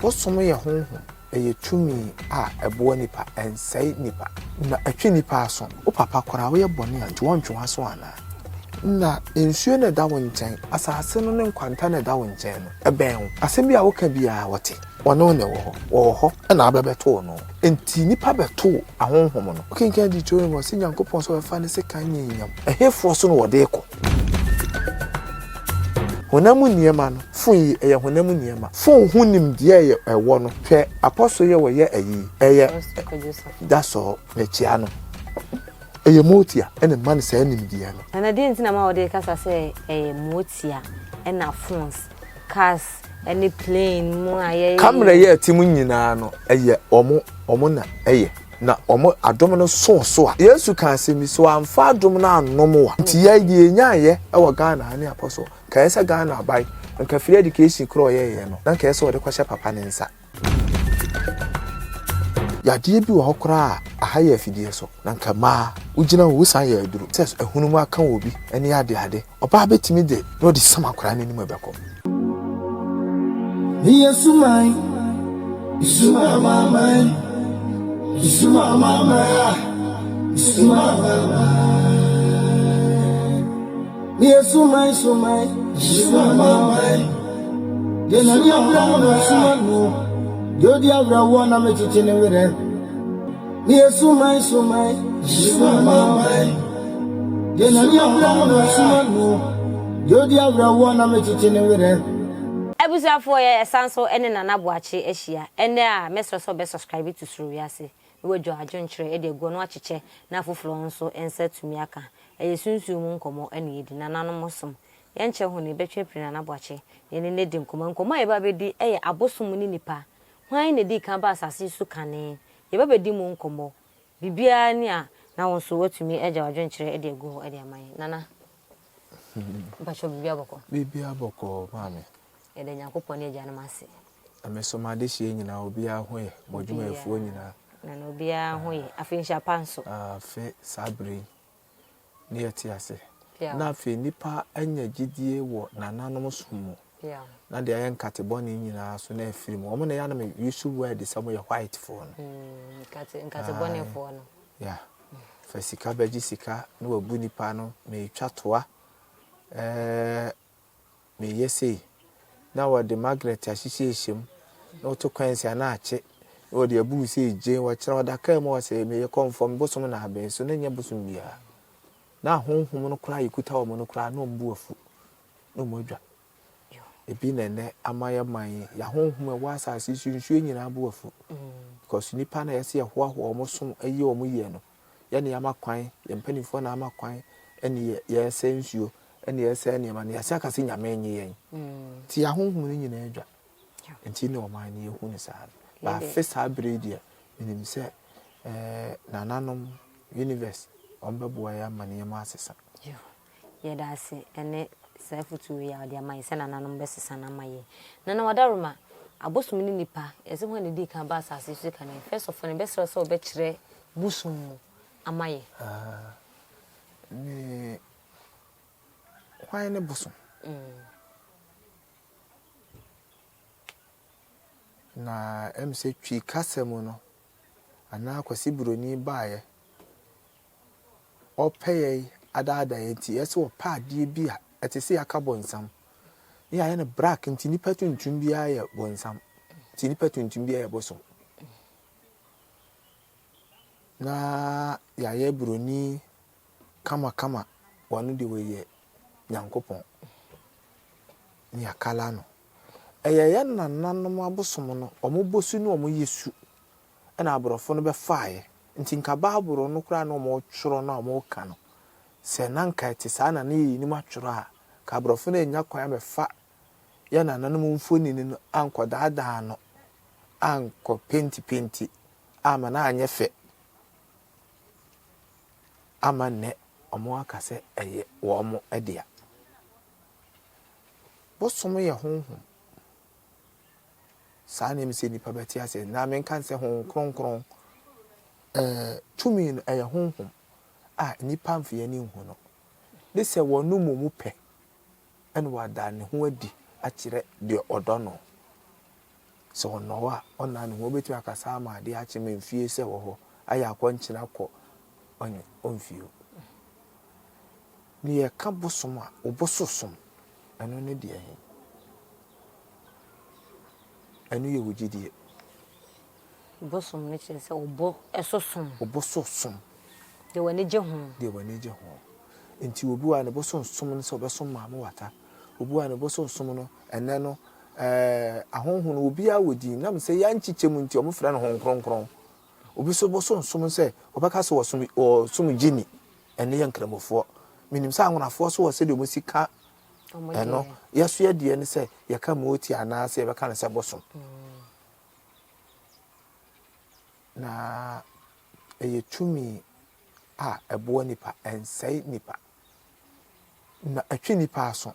Bosom yɛ honhom, ɛyɛ tumi a ɛboa nipa, ɛnsɛe nipa, na ɛtwe nipa aso. Wo papa koraa woyɛ bɔne a, nti wɔntwe w'aso anaa? Na nsuo no a ɛda wo nkyɛn, asase no ne nkwanta no a ɛda wo nkyɛn no, ɛbɛn wo. Asɛm bi a woka biara wɔte. Wɔne wo na ɛwɔ hɔ. Wɔwɔ hɔ na wobɛbɛtoo no. Enti nnipa bɛtoo ahonhom no. Wokenkan Deuteronomy a, ɔse Nyankopɔn sɛ ɔbɛfa ne sekan nyinnyam. Ɛhefoɔ so na wɔde rekɔ? Honam mu nneɛma no, fon yi, ɛyɛ honam mu nneɛma. Fon ho nimdeɛ a ɛwɔ no, hwɛ apɔso yi a wɔyɛ ayi yi, ɛyɛ dasɔɔ, mekyea no. Ɛyɛ motia na ɛma no saa nimdeɛ no. Nana deɛ nti na ma wɔde kasa sɛ ɛyɛ motia ɛna phones, cars ɛne plane mu a yɛyɛ. Camera yi a ɛte mu nyinaa no ɛyɛ wɔn wɔn na ɛyɛ na wɔn adom no soo so a. Yesu kaa asɛm bi sɛ wamfa adom no annom wo a. Nti yɛ deɛ yɛnyaeɛ wɔ Ghana ha ne Apostle nka ɛyɛ sɛ Ghana aban nka free education koraa ɔyɛeɛ no na nka ɛyɛ sɛ ɔde kɔhyɛ papa ne nsa. Yadeɛ bi wɔ hɔ koraa a, aha yɛ afidie so, na nka mmaa wogyina hɔ wosan yɛ aduro sɛ ahunum aka wɔ bi ne ade ade. Ɔbaa bɛtumi de na ɔde sam akwadaa no anim ɛbɛkɔ. Meyɛ suman, suman, suman, suman. Meyɛ suman suman suman man. Deɛ Nyame afrɛ no na ɔsoma no. Deɛ ɔdi awerɛhoɔ na mekyekye ne werɛ. Meyɛ suman suman suman man. Deɛ Nyame afrɛ no na ɔsoma no. Deɛ ɔdi awerɛhoɔ na mekyekye ne werɛ. Abusuafoɔ yɛ san so ne Nana Boakye ahyia ɛnɛ a mɛsrɛ sɛ ɔbɛ subscribe to Suro Wiase na wadwa adwenkyerɛ de agu hɔ na wakyekyɛ na afoforɔ nso nsa atumi aka Ɛyɛ sunsum mu nkɔmmɔ na yɛdi. Nananom som. Yɛnkyɛ ho no, yɛbɛtwe afiri Nana Boakye na yɛne no adi nkɔmmɔ. Nkɔmmɔ a yɛba abɛdi yɛ abosom ne nnipa. Hwan na ɛdii kan baa asase yi so kane? Yɛba bɛdi mu nkɔmmɔ. Biribiara ni a, na wo nso woatumi agya w'adwenkyerɛ de agu hɔ de ama yɛn. Nana, mpakyɛw biribiara bɔkɔ? Biribiara bɔkɔɔ, maame. Yɛda Nyankopɔn ne agyanom ase. Na me nso m'adehyeɛ nyinaa, obiara ho yɛ, mo adwumayɛfoɔ nyinaa. Nana, obiara ho yɛ. Afei nhyira pa nso. Afe saa berɛ yi. ne yɛte ase. Na afei nnipa anya gyidie wɔ nananom som mu. Na deɛ ayɛ nkate bɔne nyinaa so na afiri mu. Wɔn na ɛyɛ a na me use word sɛ wɔyɛ white foɔ no. Mm, nkate nkate bɔne foɔ no. Yeah. Fa sika bɛgye sika na wabu nipa no, meretwa toa. Ɛɛ Mereyɛ sei, na wɔde magnet ahyehyɛhyɛ mu, na woto kwansi a na akye, na wɔde abu wo sɛ egye, wɔkyerɛ ɔda kaa mu ɔsɛ meyɛ kɔmfɔ, me bosom na abɛn so, na nyɛ bosom biara. Na ahonhom no koraa yɛkuta wɔn no koraa na wɔn bo afu, na wɔn adwa. Ebi na ɛnɛ ama yɛ man yi, yɛahonhom ɛwɔ asase so nsuo nyinaa bo afu. Because nipa na yɛsɛ yɛhoahoa wɔn som ɛyɛ wɔn yie no, yɛne yɛama kwan, yɛn mpanimfoɔ na ama kwan ɛne yɛ yɛsɛ nsuo ɛne yɛsɛe nneɛma no yɛase aka sɛ Nyame nye yɛn nti yɛahonhom no nyinaa adwa nti ne ɔman no yɛhu no saa no baafe saa bere yi deɛ menim sɛ eh, nananom universe wɔn bɛboa yɛ ama nneɛma asesa. Yɛda ase ɛne saa afutuo yi a wɔde ama yɛ sɛ nananom bɛsesa no ama yɛ. Nana Wadaroma, abosom ne nipa, yɛsɛ hwan na ɛdii kan ba asase so kane? First of all, yɛbɛsrɛ sɛ wobɛkyerɛ bosom mu ama yɛ. Ah, ne Hwan ne bosom? Na ɛm sɛ Twi kasa mu no, anaa Kwasi Buroni baeɛ, ɔpɛ yɛn adaadaa yɛn nti, ɛsɛ ɔpɛ adeɛ bi a ɛte sɛ yɛaka bonsam. Ne yɛayɛ no black nti nipa tuntum biara yɛ bonsam. Nti nipa tuntum biara yɛ bosom. Na yɛayɛ buroni kamakama wɔno deɛ wɔyɛ Nyankopɔn ne akala no. Ɛyɛ yɛn nananom abosom no wɔn bɔ su ne wɔn yɛ su ɛna aborɔfo no bɛfaeɛ. Nti nka Bible no koraa na wɔtwerɛ no a wɔka no sɛ na nka ɛte saa na ne yɛnim atwerɛ a, nka aborɔfo no annya kwan amɛfa yɛn nananom mfonini no ankɔdaadaa no ankɔ pentipenti amma no anyɛ fɛ. ama nnɛ wɔaka sɛ ɛyɛ wɔn dea. Bosom yɛ honhom. Saa na ɛmu sɛ nnipa bɛte aseɛ. Na menka sɛ honhom kronkron, ɛɛ tumi no ɛyɛ honhom a nnipa mfa yɛn ani nhu no. Ne sɛ wɔn mmom pɛ ɛna wada ne ho adi akyerɛ deɛ ɔdɔ no. Sɛ ɔnnɔ wo a, ɔnna ne ho. Ɔbɛtumi akasa ama adeɛ akye ma mfie sɛ wɔ hɔ, ayɛ akɔnkyene akɔ, ɔmfie o. Ne yɛka bosom a, wo bososom, ɛno ne deɛ he? Ɛno yɛ wo gyidie. Bosom no kyerɛ sɛ wo bo so som. Wo bo so som. Deɛ w'ani gye ho. Deɛ w'ani gye ho. Nti obi wɔ a ne bo so nsom no sɛ ɔbɛsom Maame Wata. Obi wɔ a ne bo so nsom no, ɛnɛ no, ɛɛ ahonho no obiara wɔ din. Nam sɛ yɛankyekyɛ mu nti wɔfrɛ no Hon Kronkron. Obi nso bo so nsom sɛ ɔbɛka sɛ ɔsom ɔsom Gyini. Ɛno yɛ Nkramofoɔ. Menim sɛ Anwonafoɔ nso wɔ sɛdeɛ wɔsi ka ɛno. Yɛso yɛ deɛ ne sɛ yɛka Mooti anaasɛ yɛbɛka no sɛ bosom. Na ɛyɛ tumi a ɛboa nipa, ɛnsɛe nipa. Na ɛtwe nipa aso.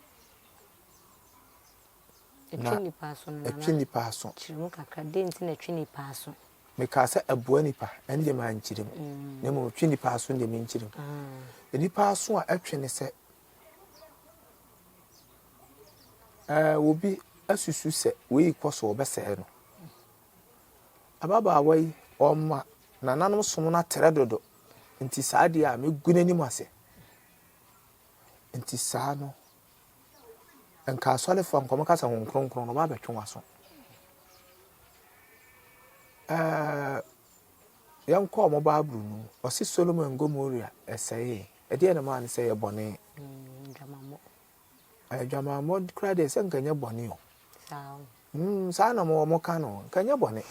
Ɛtwe nipa aso no, Ɛtwe nipa aso. Kyerɛ mu kakra, dɛn nti na ɛtwe nipa aso? Mekaa sɛ ɛboa nipa, ɛno deɛ mankyerɛ mu. Na mmom ɛtwe nipa aso deɛ menkyerɛ mu. Nipa aso a ɛtwe ne sɛ, ɛɛ obi asusu sɛ wei kɔ so ɔbɛsɛe no. Ababaawa yi, ɔma nananom som no atrɛ dodo, nti saa deɛ a mɛgu n'anim ase. Nti saa no, nka asɔrefoɔ nka wɔka sɛ Honhom Kronkron no ɔba abɛtwe w'aso. Ɛɛ yɛnkɔ wɔn Bible no mu, ɔse Solomon Gomorrah ɛsɛee. Ɛdeɛ na maa no sɛ yɛ bɔne. Adwamammɔ koraa deɛ sɛ nka nyɛ bɔne o. Saa na wɔn ka no, nka nyɛ bɔne.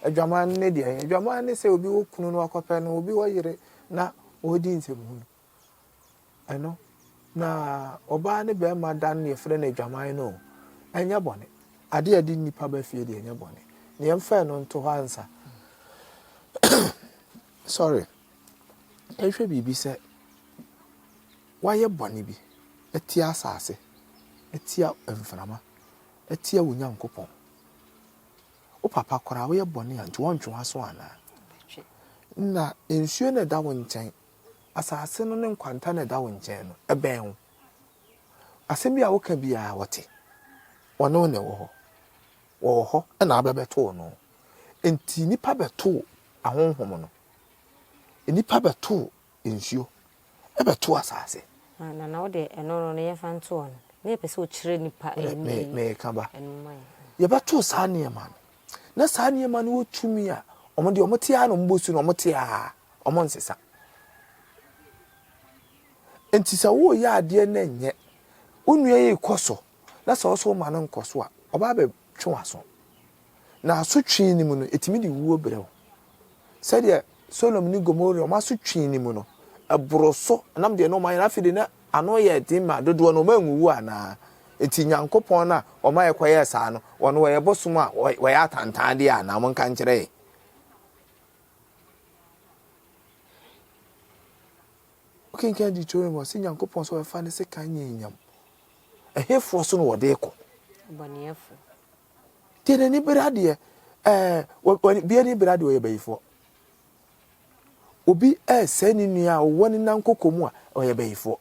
Adwaman ne deɛ, adwaman ne sɛ obi wɔ kunu no wakɔpɛ no, obi wɔ yere na wɔredi nsɛmhunu. Ɛno, na ɔbaa ne bɛrima da no yɛfrɛ no adwaman no o, ɛnyɛ bɔne. Adeɛ a ɛde nnipa ba fie deɛ ɛnyɛ bɔne. Na yɛmfa ɛno nto hɔ ansa. Sorry. Yɛnhwɛ biribi sɛ woayɛ bɔne bi atia asase, atia mframa, atia wo Nyankopɔn. Wo papa koraa woyɛ bɔne a nti wɔntwe w'aso anaa? Na nsuo no ɛda wo nkyɛn, asase no ne nkwanta no ɛda wo nkyɛn no, ɛbɛn wo. Asɛm bi a woka biara wɔte. Wɔne wo na ɛwɔ hɔ. Wɔwɔ hɔ na abɛbɛtoo no. Nti nnipa bɛtoo ahonhom no. Nnipa bɛtoo nsuo bɛto asase. Na na wo deɛ ɛno no no yɛmfa nto hɔ no na yɛpɛ sɛ wokyerɛ nipa ɛni meka ba yɛbɛto saa nneɛma no na saa nneɛma no wɔ tumi a wɔn deɛ wɔn te ara na wɔn bɔ su na wɔn te ara wɔn nsesa nti sɛ wɔreyɛ adeɛ na nyɛ wo nua yi kɔ so na sɛ ɔso ma no nkɔ so a ɔba abɛtwe w'aso Na asotwe no mu no, ɛtumi de wuo brɛ wo. Sɛdeɛ Sodom ne Gomora wɔn asotwe no mu no, ɛboro so, ɛnam deɛ na wɔayɛ no, afei de na ano yɛ den ma dodoɔ no, wɔn anwuwu anaa? Enti Nyankopɔn no a wɔma yɛkɔyɛɛ saa no, wɔn wɔyɛ bosom a wɔyɛ atantandeɛ anaa? Monka nkyerɛ yɛn. Wokenkan Deuteronomy, ɔse Nyankopɔn sɛ ɔbɛfa ne sekan nyanyam. Ɛhefoɔ so na wɔde kɔ? Abɔneɛfoɔ. Deɛ n'ani bere adeɛ, ɛɛ, bi ani bere adeɛ ɔyɛ bayifoɔ. Obi ɛresɛe ne nua a ɔwɔ ne nan koko mu a ɔyɛ bayifoɔ.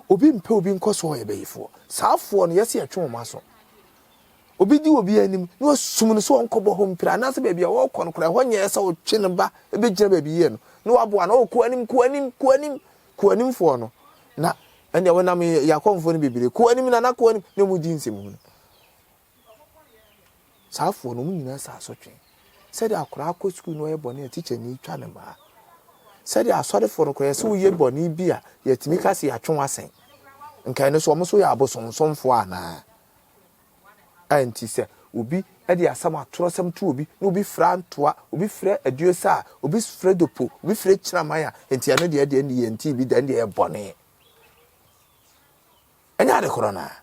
Obi mpɛ obi nkɔ so ɔyɛ bayifoɔ. Saa foɔ no yɛsi ɛtwe wɔn aso. Obi di obi anim na wasum no sɛ ɔnkɔbɔ hɔ mpira anaasɛ baabi a ɔrekɔ no koraa ɛhɔ nyɛ sɛ ɔtwe ne ba bɛgyina baabi yie no na waboa no ɔkɔ anim kɔ anim kɔ anim kɔ animfoɔ no na ɛnna wɔnam yɛ akɔmfoɔ no bebree kɔ anim na na kɔ anim na wɔn di nsɛm hunu. Saa afoɔ no, wɔn nyinaa sɛ asotwe. Sɛdeɛ akwadaa kɔ sukuu na ɔyɛ bɔne a tikyani twa ne mmaa. Sɛdeɛ asɔrefoɔ no koraa sɛ woyɛ bɔne bi a yɛtumi ka sɛ yɛatwe w'asɛn. Nka ɛno so wɔn nso yɛ abosonsomfoɔ anaa? Ɛnti sɛ obi de asɛm atorɔsɛm to obi na obi fra ntoa, obi frɛ aduosa a, obi frɛ dopo, obi frɛ kyinaman a, nti ɛno deɛ deɛ ɛnni yɛn ti bi da ɛndeɛ ɛyɛ bɔne. Ɛnyɛ ade korɔ no ara.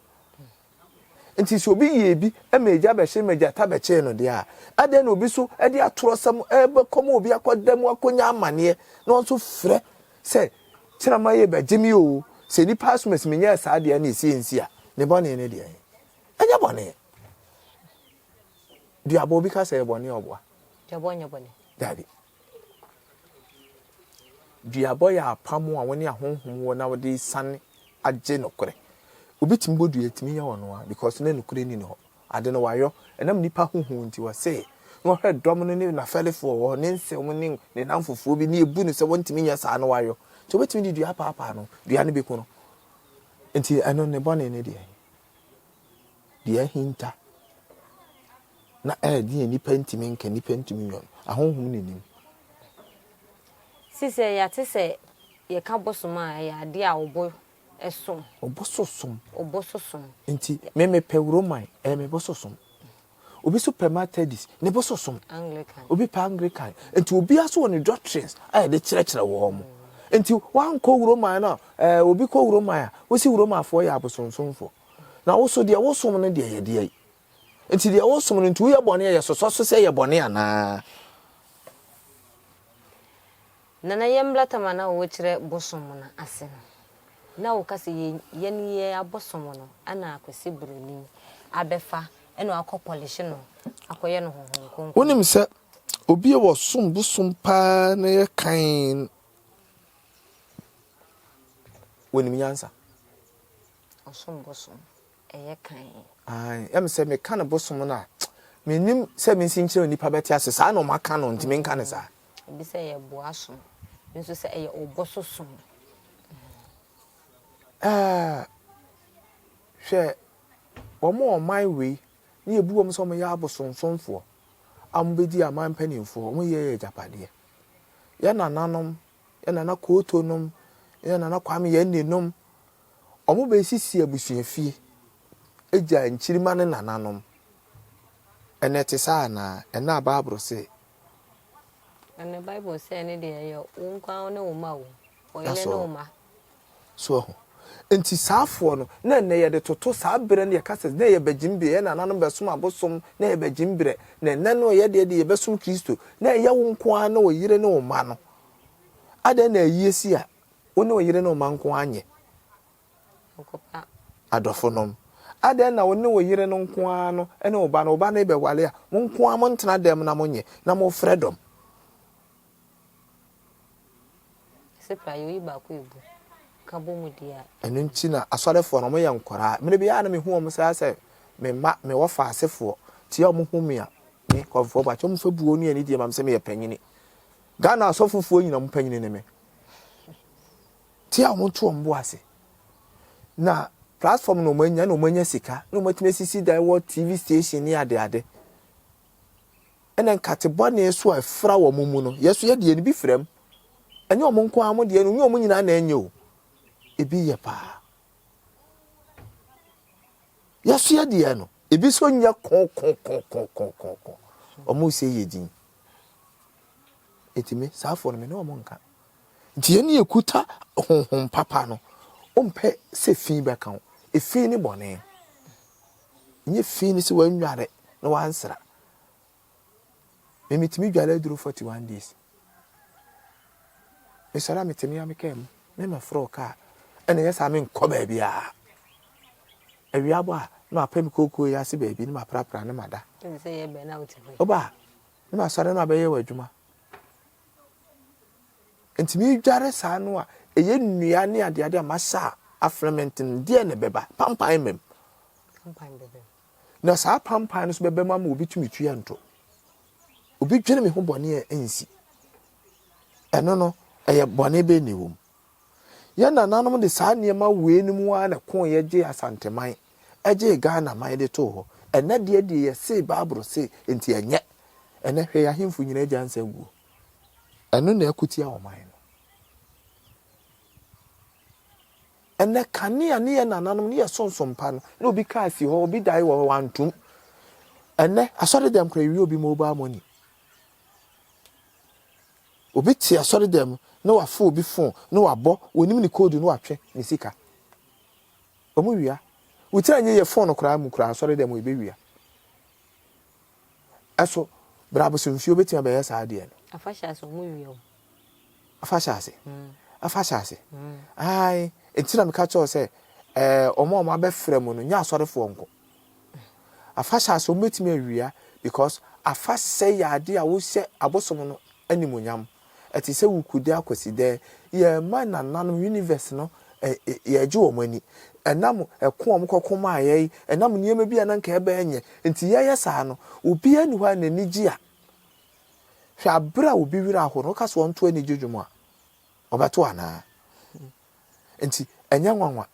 Nti sɛ obi yɛɛ bi ma egya bɛhye ma gyata bɛkyee no deɛ a, adɛn na obi so de atorɔsɛm rebɛkɔ ma obi akɔda mu akɔnya amaneɛ na ɔno nso frɛ sɛ kyerɛma yɛ bɛgye me o, sɛ nnipa asomasi menyɛɛ saa deɛ na ɛsi ɛnsi a, ne bɔne ne deɛn? Ɛnyɛ bɔne. Duabɔ obi ka sɛ ɛyɛ bɔne a ɔboa. Duabɔ nyɛ bɔne. Daabi. Duabɔ yɛ apam a wo ne ahonhom wɔ na wode resane agye nokorɛ. Obi tumi bɔ dua, ɛtumi yɛ ɔno ara because na nokorɛ nni ne hɔ. Ade no wayɔ. Ɛnam nnipa ho hu nti, ɔsee, na ɔhwɛ dɔm no ne n'afɛlefoɔ wɔ hɔ, ne nsew ne ne nnamfofoɔ bi, ne ebu no sɛ wɔntumi nyɛ saa no wayɔ. Nti obetumi de dua apaapaa no, dua no beku no. Nti ɛno ne bɔne ne deɛ? Deɛ ahinta na ɛyɛ nnipa ntumi nka, nnipa ntumi nyɔ no, ahonhom na nim. Sisɛ yɛate sɛ yɛka bosom a, ɛyɛ adeɛ a ɔbo som. Ɔbo so som. Ɔbo so som. Nti me mepɛ Roman, ɛyɛ me bo so som. Obi so pɛ Methodist, ne bo so som. Anglican. Obi pɛ Anglican. Nti obiara so wɔ ne doctrines a yɛde kyerɛkyerɛ wɔn mo. Nti wankɔ Roman no a, ɛɛ obi kɔ Roman a, wosi Romanfoɔ yɛ abosonsomfoɔ. Na wo so deɛ wosom no deɛ yɛ deɛ yi. Nti deɛ wosom no nti woyɛ bɔne a yɛsosɔ so sɛ yɛ bɔne anaa? Nana yɛmbra tam a na wokyerɛ bosom no ase no, na woka sɛ yɛn yɛn yɛ abosom no ana Kwasi Broni abɛfa ɛna wakɔ pɔlihye no akɔyɛ no Honhom Kronkron. Wonim sɛ obi a wɔsom bosom paa na yɛ kann wɔnim nyansa. Ɔsom bosom. ɛyɛ kan. Ae, ɛm sɛ meka no bosom no a, mennim sɛ mensi nkyerɛ onipa bɛte ase, saa na ɔma no nti menka no saa. Ebi sɛ ɛyɛ boa som, ebi nso sɛ ɛyɛ ɔbɔso som. Ɛɛ, hwɛ, wɔn a ɔman wei ne yɛbu wɔn sɛ wɔyɛ abosonsomfoɔ a wɔbɛdi aman mpanimfoɔ, wɔyɛ yɛ agyapadeɛ. Yɛn nananom, yɛn nana Kooto nom, yɛn nana Kwame Yɛnni nom, Wɔbɛsisi abusuafie agya nkyirimma ne nananom. Ɛnnɛ ɛte saa anaa? Ɛnnɛ a Bible se. Ɛnnɛ Bible se ɛne deɛ ɛyɛ wo nko ara ne wo mma o, ɔyere ne wo mma. So ahu? Nti saafoɔ no, na ɛnnɛ yɛde toto saa berɛ no yɛka sɛ na ɛyɛ bagyimberɛ, yɛn nananom bɛsom abosom, na ɛyɛ bagyimberɛ, na ɛnnɛ no yɛ deɛ deɛ yɛbɛsom Kristo, na ɛyɛ wo nko ara ne wo yere ne wo mma no. Adɛn na ayie si a Wo ne wo yere ne wo mma nko ara nyɛ adɔfonom. Adɛn na wo ne wo yere no nko ara no ne wo ba no, wo ba no rebɛware a, mo nko ara montena dɛm na monyɛ, na mofrɛ dɔm? Ɛno nti na asɔrefoɔ no, wɔyɛ nkwadaa. Mmerɛ biara na mehu wɔn saa sɛ me mma, me wɔfa asefoɔ. Tia wɔn hu me a, me kɔmfoɔ bakyɛ wɔn fa buo ne anidie ma me sɛ meyɛ panyini. Ghana asɔfofoɔ nyina wɔn panyini ne me. Ti a wɔn to wɔn bo ase. Na platform na wɔn anya na wɔn anya sika na wɔn atumi asisi dan wɔ TV station ne ade ade. Ɛna nkate bɔne so a ɛfra wɔn mu no, yɛ so yɛ deɛ no bi fra mu. Ɛnyɛ wɔn nko ara mo deɛ no, nyɛ wɔn nyinaa na ɛnyɛ o. Ebi yɛ paa. Yɛ so yɛ deɛ no, ebi so nyɛ ko ko ko ko ko ko ko. Wɔn sɛ yɛ din. Eti me, saa foɔ no, me ne wɔn nka. Nti yɛn yɛkuta honhom papa no, wompɛ sɛ fi bɛka wo. Efi ne bɔne. Nyɛ fi ne sɛ wannware na wansra. Me metumi dware aduru 41 days. Mesɔre a mete me a me kaa mu, me mɛforo kaa. Ɛna ɛnyɛ saa menkɔ baabiara. Awia bɔ a, na mapɛ me kookoo yi ase baabi na maprapra na mada. Woba a, na masɔre na mabɛyɛ w'adwuma. Nti medware saa no a, ɛyɛ nnua ne adeade a mahyɛ a afrɛmɛnte no, deɛ na ɛbɛba? Pampan mmam. Na saa pampan no so bɛba mu ama obi tumi tua nto. Obi dwene me ho bɔne a ɛnsi. Ɛno no, ɛyɛ bɔne bɛn na ɛwɔ mu? Yɛn nananom de saa nneɛma wei no mu ara na ɛkoeɛ gyee Asanteman, gyee Ghana man de too hɔ. Ɛnnɛ deɛ deɛ yɛsee Bible se nti ɛnyɛ. Ɛnnɛ hwɛ yɛn ahemfo nyinaa agya nsa aguo. Ɛno na ɛko tia ɔman no. Ɛnnɛ kanea ne yɛn nananom ne yɛ sonsom pa no na obi kaa si hɔ, obi dae wɔ hɔ wantom. Ɛnnɛ asɔre dɛm koraa yɛwie obi mobile money. Obi te asɔredan mu na wafa obi phone na wabɔ, onim ne code na watwe ne sika. Wɔn wia. Wo tiri anyɛ yɛ phone koraa mu koraa asɔredan mu ebewia. Ɛso bra abosomfie obetumi abɛyɛ saa adeɛ no. Afahyɛ ase wɔn wia o. Afahyɛ ase. Mm. Afahyɛ ase. Mm. Ae, nti na meka kyerɛ sɛ ɛɛ wɔn a wɔn abɛfrɛ mu no nyɛ asɔrefoɔ nko. Afahyɛ ase wɔbɛtumi awia because afahyɛ yɛ adeɛ a wohyɛ abosom no animuonyam. Ɛte sɛ Wukude Akwasidɛ, yɛma nananom universe no yɛregye wɔn ani. Ɛnam ɛko a wɔkɔko maa yɛn, ɛnam nneɛma bi a na anka ɛbɛyɛ nyɛ nti yɛyɛ saa no, obiara nni hɔ a n'ani gye a. Hwɛ aberɛ a obi werɛ aho no, woka sɛ ɔnto anigye dwom a, ɔbɛto anaa? Nti ɛnyɛ nwanwa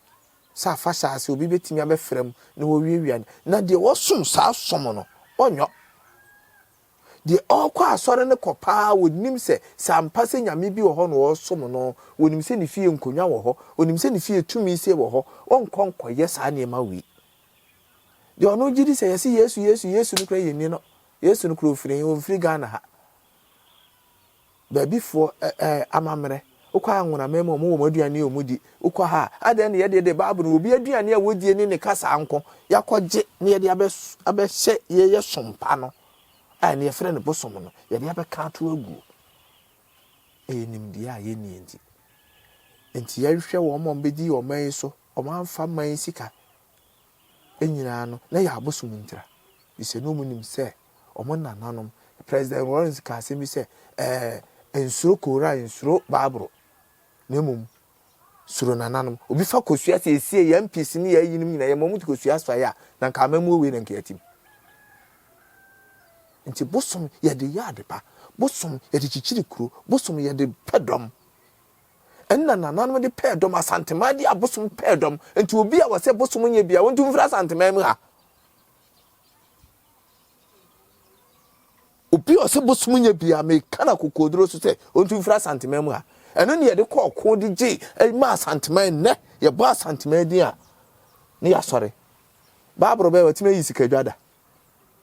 sɛ afahyɛ ase obi bɛtumi abɛfra mu na wɔwiawia no, na deɛ wɔsom saa som no, ɔnyɔ. Deɛ ɔrekɔ asɔre no kɔ paa, ɔnim sɛ, sɛ ampa sɛ Nyame bi wɔ hɔ na ɔresom no, ɔnim sɛ ne fie nkonnwa wɔ hɔ, ɔnim sɛ ne fie tumi sei wɔ hɔ, ɔnkɔ nkɔyɛ saa nneɛma wei. Deɛ ɔno gye di sɛ yɛse Yesu, Yesu, Yesu no koraa yɛnni no. Yesu no koraa ɔfiri he? Ɔmfiri Ghana ha. Baabifoɔ ɛ ɛ amammerɛ. Wokɔ Anwonaman mu a, wɔwɔ wɔn aduane a wɔdi. Wokɔ ha a, adɛn na yɛdeɛ deɛ Bible no, obi aduane a wɔdie ne ne kasa nko, yɛakɔgye na yɛde abɛ abɛhyɛ yɛyɛ som pa no a ɛno yɛfrɛ no bosom no, yɛde abɛka ato aguo. Ɛyɛ nimdeɛ a yɛnnie nti. Nti yɛnhwɛ wɔn a wɔbɛdi ɔman yi so, wɔamfa man yi sika nyinaa no, na ɛyɛ abosom ntira. Efisɛ na wɔnim sɛ wɔn nananom, President Lawrence kaa asɛm bi sɛ, ɛɛ, nsuro Koran, nsuro Bible, na mmom suro nananom. Obi fa kosua sɛ esie yɛn MPs ne yɛn ayinom nyinaa, yɛma wɔn de kosua soaeɛ a, na nka amammuo wei na nka yɛatim. Nti bosom yɛde yɛ adepa, bosom yɛde kyekyere kuro, bosom yɛde pɛ dɔm. Ɛnna nananom de pɛɛ dɔm, Asanteman de abosom pɛɛ dɔm. Nti obi a wɔsɛ bosom nyɛ bia, wɔntu mfiri Asanteman mu ha. Obi a ɔsɛ bosom nyɛ bia, meka no akokoɔduro so sɛ ɔntu mfiri Asanteman mu ha. Ɛno ne yɛde kɔ ɔko de gye ma Asanteman nnɛ. Yɛbɔ Asanteman din a, ne yɛasɔre. Bible bɛyɛ watumi ayi sikadwa da.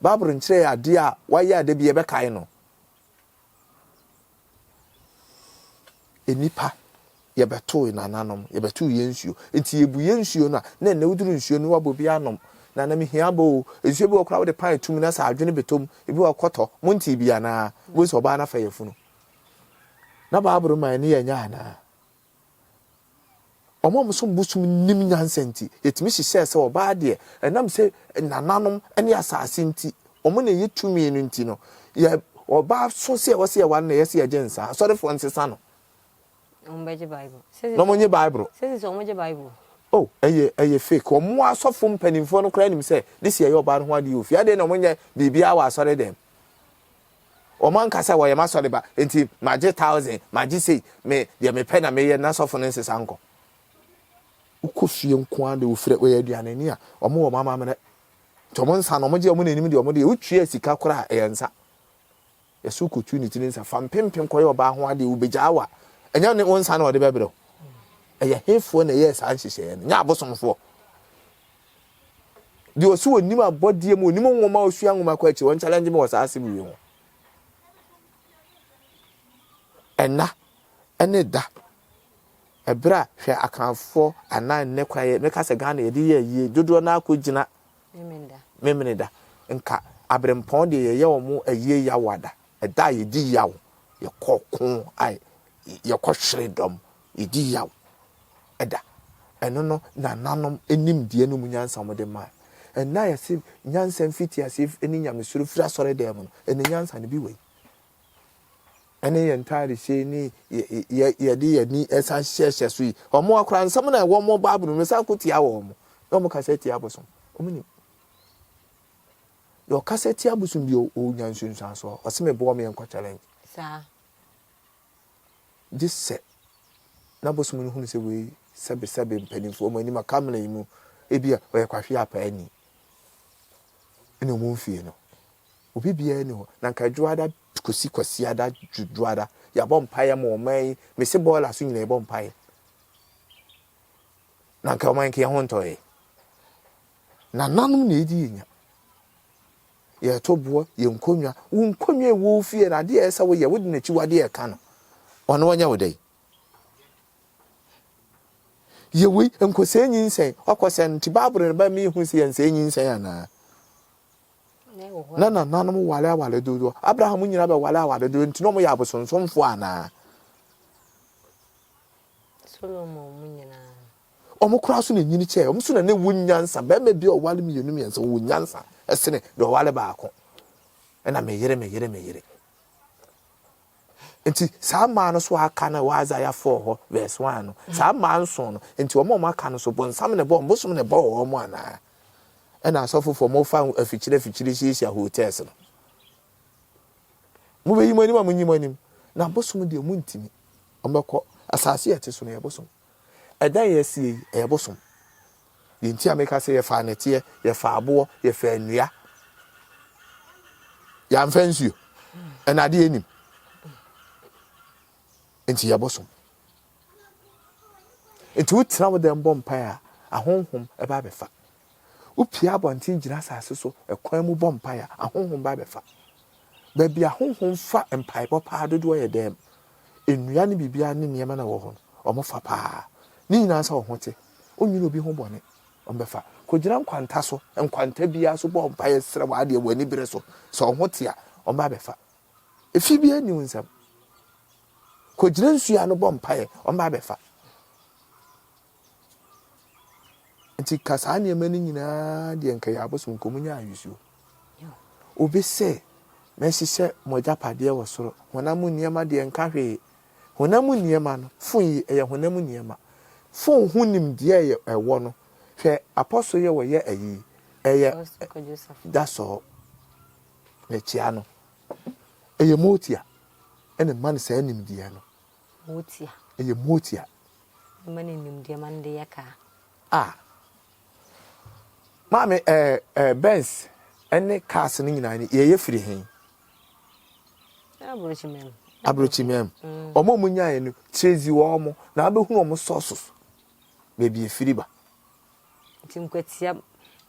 Bible nkyerɛ yɛ adeɛ a wayɛ a da bi yɛbɛkae no. Nnipa, yɛbɛtoo nananom, yɛbɛtoo yɛn nsuo. Nti yɛbu yɛn nsuo no a, na ɛnnɛ woduru nsuo no woabɔ bi anom. Nana mehia abɔ o. Nsuo bi wɔ koraa wode pan tum na sɛ adwene bɛtɔ mu, ebi wɔ kɔtɔ. Montee bi anaa? Wobɛhu sɛ ɔbaa no afa yafunu. Na Bible ma ɛne yɛnyɛ anaa? Wɔn a wɔsom bosom nim nyansa nti, yɛtumi hyehyɛɛ sɛ ɔbaa deɛ, ɛnam sɛ nananom ne asase nti, wɔn na ɛyɛ tumi no nti no, yɛ ɔbaa so sɛ ɛwɔ sɛ yɛware na ɛyɛ sɛ yɛgye nsa. Asɔrefoɔ nsesa no. Wɔn bɛgye Bible. Na wɔn nye Bible. Sisi sɛ wɔn gye Bible. Oh, ɛyɛ ɛyɛ fake. Wɔn asɔfo mpanimfoɔ no koraa nim sɛ this yɛ ɔbaa no ho adeɛ wɔ fie. Adeɛ na wɔn nyɛ biribiara wɔ asɔre dɛm. Wɔn anka sɛ wɔyɛ m'asɔre ba nti magye thousand, magye sei, me deɛ mepɛ na meyɛ na sɔfo no nsesa nkɔ. Wokɔ fie nko ara de wofrɛ wɔyɛ aduanani a wɔn wɔ wɔn amammerɛ. Nti wɔn nsa no wɔn gye wɔn na anim deɛ wɔn deɛ wotua sika koraa ɛyɛ nsa. Yɛsɛ wokɔtu ne tiri nsa fa mpempem kɔyɛ ɔbaa ho adeɛ wobɛgyaa wa. Ɛnyɛ ne wo nsa na ɔde bɛbrɛ wo. Ɛyɛ hefoɔ na ɛyɛɛ saa nhyehyɛeɛ no, nyɛ abosomfoɔ. Deɛ ɔse ɔnim abɔdeɛ mu, ɔnim nwoma, ɔsua nwoma kɔ akyiri, wɔn challenge me wɔ saa asɛm wei ho. Ɛna ɛne da. Ɛberɛ a hwɛ Akanfoɔ anaa nnɛ koraa yɛ mɛka sɛ Ghana yɛde yɛ ayie dodoɔ no akɔ gyina Memene da. Nka aberempɔn deɛ yɛyɛ wɔn ayie yaw ada. Ɛda a yɛdi yaw, yɛkɔ ko a yɛkɔ hwere dɔm, yɛdi yaw. da. Ɛno no nananom nimdeɛ no mu nyansa wɔde mae. Ɛnnɛ a yɛse nyansa mfitiaseɛ ne nyamesuro firi asɔredan mu no, ɛnnɛ nyansa no bi wɔ yi. Ɛne yɛn ntaadehyɛ ne yɛde yɛn ani ɛsan hyehyɛ so yi. Wɔn akora nsɛm na ɛwɔ wɔn Bible mu san ko tia wɔn. Na wɔn kasa tia abosom. Wɔn nim. Deɛ ɔkasa tia abosom bi ɔnya nsunsuansoɔ. Ɔse meboɔ me yɛnkɔ challenge. Saa. Gye sɛ na bosom no hunu sɛ wei sɛbesɛbe mpanimfoɔ wɔn anim aka amena yi mu, ebia ɔyɛ kwahwe apaani ne wɔn mfie no. Obi biara ni hɔ. Na nka dwoada kɔsi kwasiada dwoada yɛabɔ mpaeɛ ma ɔman yi, mese bɔɔla so nyina yɛbɔ mpaeɛ. Na nka ɔman nka yɛn ho ntɔeɛ. Nananom na ɛdi yɛn nya. Yɛto boɔ, yɛn nkonnwa, wo nkonnwa a ɛwɔ wo fie no, adeɛ a ɛsɛ sɛ woyɛ, wode n'akyiwadeɛ reka no, ɔno ɔnyɛ wo dɛn? Yɛ wei, nkɔsɛe nyinsɛn, wakɔsɛe no, nti Bible no ba mi hu sɛ yɛnsɛe nyinsɛn anaa? Na nananom ware aware dodoɔ, Abraham nyina bɛware aware dodoɔ, nti na wɔyɛ abosonsomfoɔ anaa? Solomon mu nyinaa. Wɔn koraa so na enyini kyɛɛ wɔn so na na ɛwɔ nyansa. Barima bi a ɔware mmienu mmiɛnsa ɔwɔ nyansa sene deɛ ɔware baako. Ɛna me yere me yere me yere. Nti saa mmaa no so aka no wɔ Isaiah 4 hɔ verse 1 no, saa mmaa nson no, nti wɔn a wɔaka no so bonsam na ɛbɔ wɔn, bosom na ɛbɔ wɔn anaa? Ɛna asɔfofoɔ mofa afikyire afikyire hyiahyia hotels no. Mobɛyi mo anim a monyi mo anim. Na bosom deɛ montumi. Wɔbɛkɔ. Asase a ɛte so no yɛ bosom. Ɛdan a yɛasie yi, ɛyɛ bosom. Deɛ nti a meka sɛ yɛfaa nɛteɛ, yɛfaa aboɔ, yɛfaa nnua. Yɛamfa nsuo. Ɛna adeɛ nim. Nti yɛ bosom. Nti wotena wo dɛm bɔ mpae a, ahonhom ɛba abɛfa. Wopue abɔnten gyina asase so kwan mu bɔ mpae a, ahonhom ba bɛfa. Baabi a ahonhom fa mpaebɔ paa dodoɔ yɛ dɛm. Nnua ne biribiara ne nneɛma na ɛwɔ hɔ no, wɔfa paa. Ne nyinaa sɛ wo ho te, wonnwene obi ho bɔne, wɔbɛfa. Kɔgyina nkwanta so, nkwanta biara so bɔ mpaeɛ srɛ w'adeɛ wɔ anibere so. Sɛ wo ho te a, wɔba abɛfa. Efi biara nni wo nsam. Kɔgyina nsuo ano bɔ mpaeɛ, wɔba abɛfa. Nti ka saa nneɛma no nyinaa deɛ nka yɛ abosom nka ɔmo nya ayusuo. Obi se mɛhyehyɛ mo agyapadeɛ wɔ soro, honam mu nneɛma deɛ nka hwee. Honam mu nneɛma no, fon yi ɛyɛ honam mu nneɛma. Fon ho nimdeɛ ɛyɛ ɛwɔ no, hwɛ apɔso yɛ wɔyɛ ayi ɛyɛ dasɔɔ mekyia no. Ɛyɛ motia ɛna ɛma no saa nimdeɛ no. Motia. Ɛyɛ motia. Ɛma no nimdeɛ ma no de yɛ kaa. Ah. Maame ɛɛ ɛɛ Benz ɛne cars no nyinaa no yɛyɛ firi he? Aburokyimam. Aburokyimam. Mm. Wɔn a wɔn nyaeɛ no tracy wɔn na abɛhunu wɔn sources baabi efiri ba. Nti nkwatia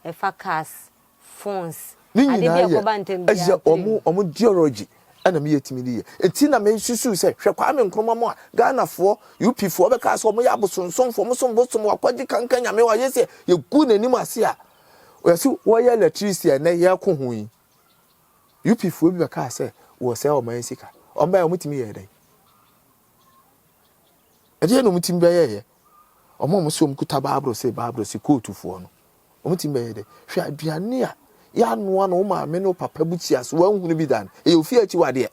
ɛfa cars phones, Ne ade bi nyinaa a yɛ ɛkɔba ntɛm ɛyɛ biara wɔn plane. wɔn ideology ɛna me yɛtumi de yɛ. Nti na me susu sɛ hwɛ Kwame Nkrumah mo a Ghanafoɔ UP foɔ bɛka sɛ wɔn yɛ abosonsomfoɔ wɔn som bosom wakɔgye kankan nyame wayɛ sɛ yɛgu n'anim ase a yɛsi wɔyɛ electricity a ɛnɛ yɛko ho yi UP foɔ bi bɛka sɛ wɔsɛe ɔman sika wɔn bɛyɛ wɔn tumi yɛ dɛn ɛdeɛ na wɔn tumi bɛyɛɛyɛ wɔn a wɔn sɛ wɔn kuta baaburo sɛ baaburo sɛ kootufoɔ no Wɔtumi bɛyɛ dɛ. Hwɛ aduane a yɛanoa no wo maame ne wo papa bukyia so woanhunu bi da no, ɛyɛ ofie akyiwadeɛ.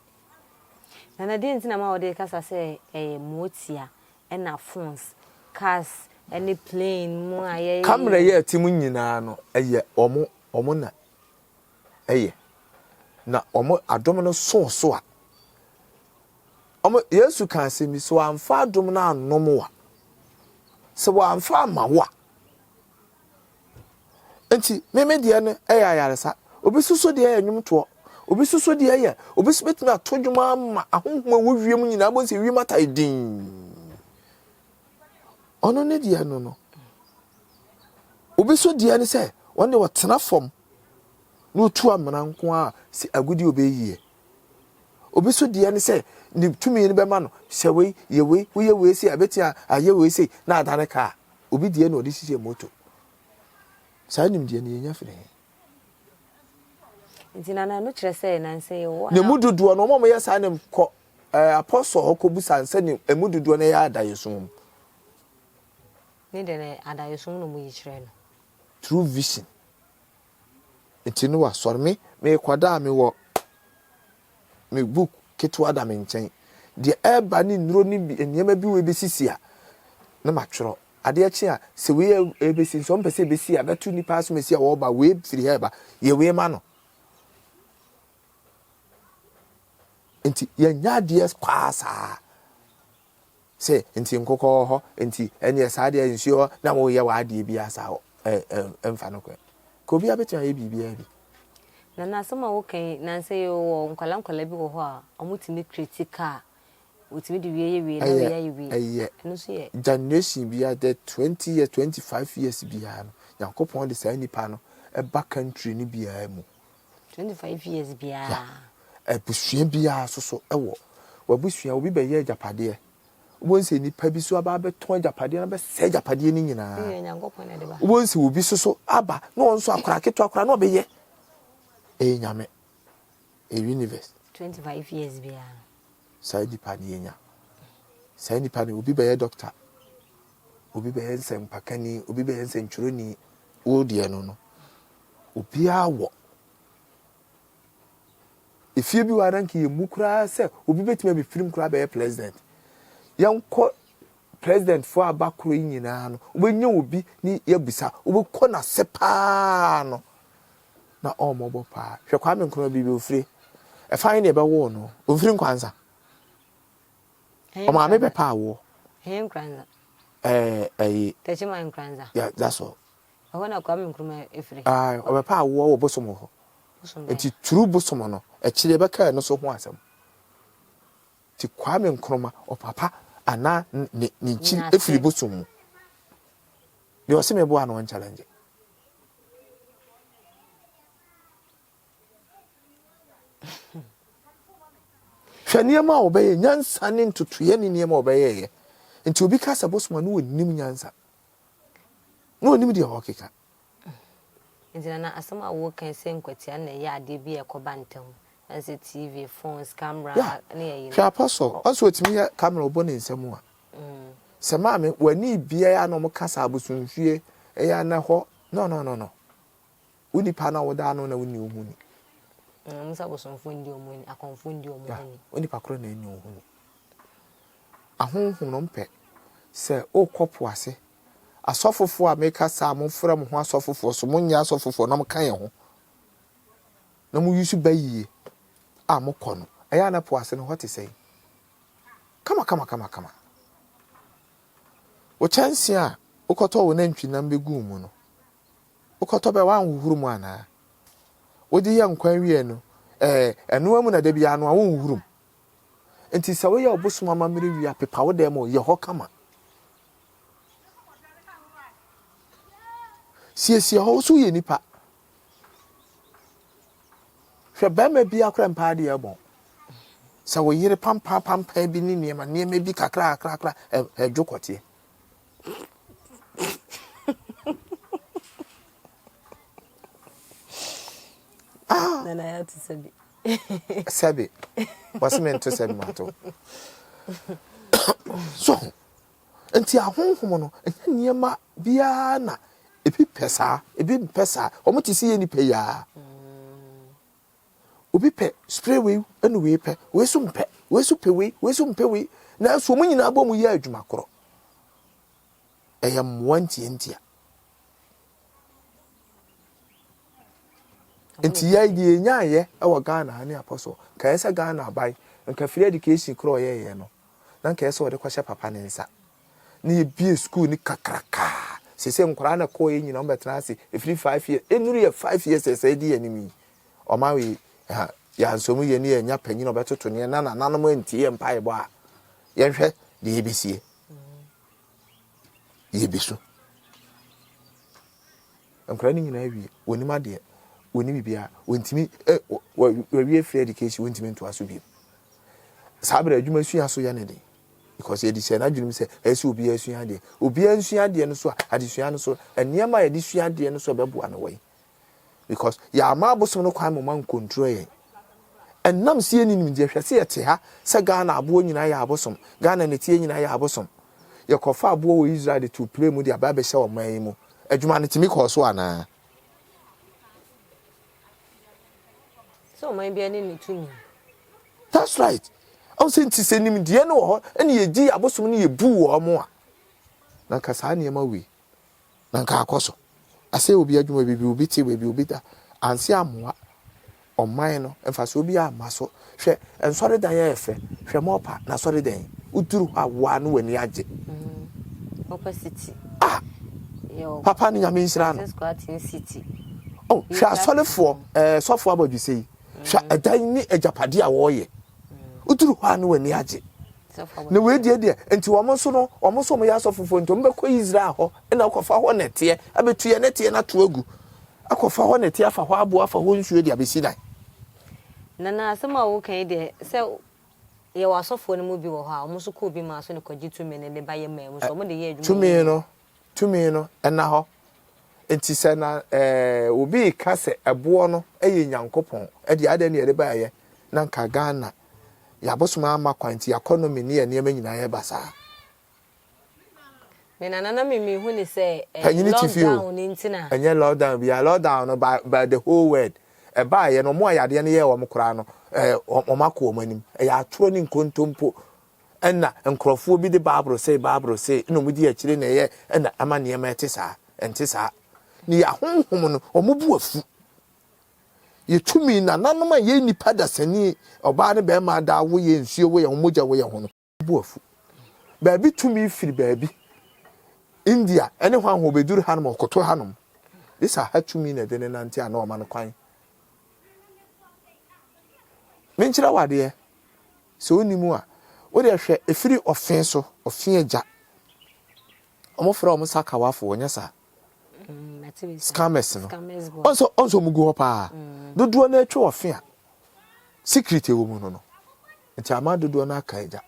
Nana deɛ nti na ma wɔde kasa sɛ ɛyɛ motia ɛna phones, cars ɛne plane mu a yɛyɛ. Camera yi a ɛte mu nyinaa no ɛyɛ wɔn wɔn na ɛyɛ na wɔn adom no soo so a wɔn Yesu ka asɛm bi sɛ wɔamfa adom no annom wo a sɛ wɔamfa amma wo a Nti me me deɛ no yɛ ayaresa. Obi nso so deɛ yɛ nnwomtoɔ. Obi nso so deɛ yɛ obi nso bɛtumi ato dwom ama ahonhom a ɛwɔ wiem nyinaa bɔ sɛ wiem atae dinn. Ɔno ne deɛ no no. Obi nso deɛ ne sɛ wɔn deɛ wɔtena fam na otu amena nko a sɛ agudi obɛyie. Obi nso deɛ ne sɛ ne tumi no bɛma no hyɛ wei yɛ wei woyɛ wei sei a ɛbɛtumi ayɛ wei sei na adane kaa. Obi deɛ na ɔde hyehyɛ moto. Saa nimdeɛ no yɛnya firi he? Nti nana ɛno kyerɛ sɛ nansa yi wɔ. Na emu dodoɔ no wɔn a wɔyɛ saa no kɔ ɛɛ apɔsɔ hɔ kɔbusa nsɛ ne emu dodoɔ no yɛ adaeɛso mu. Ne deɛ no adaeɛso mu na wɔyi kyerɛ no. True vision. Nti no wasɔre me mekɔda a mewɔ me book ketewa da me nkyɛn. Deɛ ɛreba ne nnuro ne bi nneɛma bi wɔ ebesisi a na matwerɛ. Adeɛ kye a sɛ wei ɛbɛsi nso ɔmpɛ sɛ ɛbɛsi a bɛto nipa asomasi a wɔreba wei firi ha ɛba yɛ wei ma no. Nti yɛnyɛ adeɛ kwaa saa. Sɛ nti nkokɔ wɔ hɔ nti ɛneɛ saa deɛ nsuo hɔ na woyɛ w'adeɛ biara saa ɛ ɛ ɛmfa no kwan. Ka obiara bɛtumi ayɛ biribiara bi. Nana asɛm a woka yi nansa yi wɔ nkwadaa nkwadaa bi wɔ hɔ a wɔtumi create car wɔtumi de wie yɛ wie na wei ayɛ wie ɛyɛ ɛno nso yɛ. Generation biara the 20 years 25 years biara no Nyankopɔn de saa nipa no ɛba country no biara mu. 25 years biara. Yeah. Abusua biara so so ɛwɔ w'abusua obi bɛyɛ agyapadeɛ wobɛhu sɛ nipa bi so aba abɛtɔn agyapadeɛ na bɛsɛ agyapadeɛ no nyinaa wobɛhu sɛ obi so so aba na ɔno nso akora ketewa koraa na ɔbɛyɛ ɛyɛ nyame ɛyɛ universe. 25 years biara. Saa nipa no yɛnya saa nipa no obi bɛyɛ doctor obi bɛyɛ nsɛmpakani obi bɛyɛ nsɛntwerɛni wo deɛ no no obiara wɔ. Efie bi wɔ ha na nka yɛmmu koraa sɛ obi bɛtumi abɛfiri mu koraa abɛyɛ president. Yɛnkɔ president foɔ aba koro yi nyinaa no, wobɛnya obi ne yɛabisa, wobɛkɔ n'ase paa no na ɔmmɔbɔ paa. Hwɛ Kwame Nkrumah biribi ofire. Ɛfa he ne yɛbɛwoo no? Ɔmfiri Nkwansa. Ɔmaame bɛpɛ awoɔ. Ɛyɛ Nkranza. Ɛɛ ɛyi. Techiman Nkranza. Yeah, that's all. Ɛhɔ na Kwame Nkrumah firi. Ae, ɔbɛpɛ awoɔ wɔ bosom hɔ. Bosom bɛn? Nti turu bosom no, akyire yɛbɛka ɛno so ho asɛm. Nti Kwame Nkrumah ɔpapa anaa ne ne nkyiri firi bosom mu. Deɛ ɔse meboa no ɔnchallenge. Hwɛ nneɛma a ɔbɛyɛ, nyansa ne ntotoeɛ ne nneɛma a ɔbɛyɛeɛ. Nti obi ka sɛ bosom a na ɔnnim nyansa. Na ɔnim deɛ ɔrekeka. Nti Nana asɛm a woka yi sɛ nkwatia na ɛyɛ adeɛ bi a ɛkɔba ntɛm ɛne sɛ TV, phones, camera Yeah, ne ayi no. hwɛ apostle, ɔsɛ ɔtumi yɛ camera ɔbɔ ne nsa mu a. Sɛ maame w'ani biara na ɔmo ka sɛ abosomfie ɛyɛ ana hɔ no no no no. Wo nipa no a woda ano na wonni wo ho ni. Ɔmo sɛ abosomfoɔ ndi ɔmo ni, akɔmfoɔ ndi ɔmo ho ni. Wo nipa korɔ na ɛnni wo ho ni. Ahonhom no mpɛ sɛ wokɔ po ase. Asɔfofoɔ a meka saa mofrɛ mo ho asɔfofoɔ so monyɛ asɔfofoɔ na moka yɛn ho na mo use ba yie a mokɔ no ɛyɛ a na po ase no hɔ te sɛn? Kama kama kama kama. Wo kyɛnse a wokɔtɔ wo nantwinam bɛguu mu no Wokɔtɔ bɛ woanhohoro mu anaa? Wode yɛ nkwan wie no, ɛɛ, ɛnoa mu na da biara noa, wonhohoro mu. Nti sɛ woyɛ ɔbosom amammerɛ wie a, pepa wo dan mu, yɛ hɔ kama. Siesie hɔ, wo so woyɛ nipa. Hwɛ bɛrima bi akora mpa adeɛ ɛbɔn. Sɛ wo yere pampa pampa bi ne nneɛma nneɛma bi kakra kakra kakra ɛdwo kɔteɛ. Ah. Nana ya to sɛbi. Sɛbi. Wɔsi mi nto sɛbi ma to. So nti ahonhom no ɛnyɛ nneɛma biara na ebi pɛ saa ebi mpɛ saa wɔn ti si yɛ nipa yaa. Obi pɛ spray wei ɛna wei pɛ wei so mpɛ wei so pɛ wei wei so mpɛ wei nanso wɔn nyinaa bɔ mu yɛ adwuma korɔ ɛyɛ mmoa ntiantia nti yɛ deɛ yɛnyaayɛ wɔ Ghana ha ne apɔsɔ nka yɛ sɛ Ghana aban nka free education korɔ ɔyɛyɛ no na nka yɛ sɛ ɔde kɔhyɛ papa ne nsa na yɛbie sukuu no kakrakaa. Seesei nkwadaa na ɛkɔɔeɛ nyinaa wɔbɛtena ase ɛfiri 5 years ɛnuru yɛ 5 years ɛsɛ ɛdi yɛn anim yi. Ɔman wei ha yɛansɔ mu yie ne yɛnya panyin a ɔbɛtoto neɛ na nananom antie yɛn mpaebɔ a yɛnhwɛ deɛ yɛbɛsie. Yɛbɛsu. Nkwadaa no nyinaa wie wɔnim adeɛ wɔnim biribiara wɔntumi ɛ wɔawie free education wɔntumi ntoa so bio. Saa berɛ adwuma sua so yɛ ne den. Because yɛde hyɛ n'adwene mu sɛ ɛyɛ sɛ obiara sua adeɛ. Obiara nsua adeɛ no so a, adesua no so, nneɛma a yɛde sua adeɛ no so ɛbɛboa no wɔ yi. Because yɛama abosom no kwan ma ɔma nkontrol yɛn. Ɛnam sɛ yɛnni nimdeɛ, hwɛ sɛ yɛte ha sɛ Ghana aboɔ nyinaa yɛ abosom, Ghana nɛteɛ nyinaa yɛ abosom. Yɛkɔfa aboɔ wɔ Israel de too plane mu de aba abɛhyɛ ɔman yi mu. Adwuma no tumi kɔɔ so anaa? Sɛ ɔman biara ne ne tumi. That's right. Ɔn sɛ nti sɛ nimdeɛ no wɔ hɔ ɛna yɛgye abosom no yɛbu wɔn a, na nka saa nneɛma wei na nka akɔ so. Asɛ obi adwuma baabi obi te baabi obi da anse amoa ɔman no mfasoɔ bi amma so. Hwɛ nsɔredan yɛ fɛ hwɛ mɔpa na sɔredan woduru hɔ a woa no w'ani agye. Mɔpa city. Ah papa no nyame nhyira no. Oh hwɛ asɔrefoɔ ɛɛ sɔfoɔ abɔdwesɛ yi. Hwɛ ɛdan ne agyapadeɛ a wɔreyɛ. Woduru hɔ a na w'ani agye. Na wei deɛ deɛ nti wɔn nso no wɔn nso wɔyɛ asɔfofoɔ nti wɔn bɛkɔ Israel hɔ na akɔfa hɔ nɛteɛ abɛtu yɛ nɛteɛ no ato agu akɔfa hɔ nɛteɛ afa hɔ aboɔ afa hɔ nsuo de abɛsi dan. Nana asɛm a woka yi deɛ sɛ yɛwɔ asɔfoɔ no mu bi wɔ hɔ a wɔn nso kɔ obi maa so ne kɔgye tumi no de ba yɛ maa mu so wɔn de yɛ adwuma Tumi no Tumi no nna hɔ. Enti sɛ na ɛɛ obi reka sɛ ɛboɔ no yɛ Nyankopɔn deɛ adɛn na yɛde baeɛ na nka Ghana yɛabosom amma kwan nti yɛakɔnɔmi ne yɛn nneɛma nyinaa yɛ basaa. Me nana na me mehu ne sɛ ɛɛ Panyini te fie o. lockdown no nti na. Ɛnyɛ lockdown biara, lockdown no by by the whole world ɛbaeɛ no wɔn a yadeɛ no yɛɛ wɔn koraa no. ɛɛ wɔn akɔ wɔn anim. Ɛyɛ atorɔ ne nkontompo ɛna nkurɔfoɔ bi de Bible sei Bible sei ɛna wɔn di akyire na ɛyɛ ɛna ama nneɛma ɛte saa. Ɛnte saa. Ne yɛ ahonhom no wɔn bo afu. Yɛ tumi nananom a yɛ nnipa dasani ɔbaa ne bɛrima ada awo yɛ nsuo wɔ yɛn ho mogya wɔ yɛn ho no bo afu. Baabi tumi firi baabi. India ɛne hwan ho ɔbɛduru hanom ɔkoto hanom. This aha tumi na ɛde ne nante a na ɔma no kwan. Menkyerɛ wo adeɛ, sɛ wonni mu a, wo deɛ hwɛ ɛfiri ɔfe so, ɔfe agya. Wɔfrɛ wɔn sakawafoɔ, nyɛ saa? Scammers no. Ɔnsɛ ɔnsɛ wɔn gu hɔ paa. Dodoɔ no atwa ɔfe a, secret ɛwɔ mu no no. Nti ama dodoɔ no aka agya.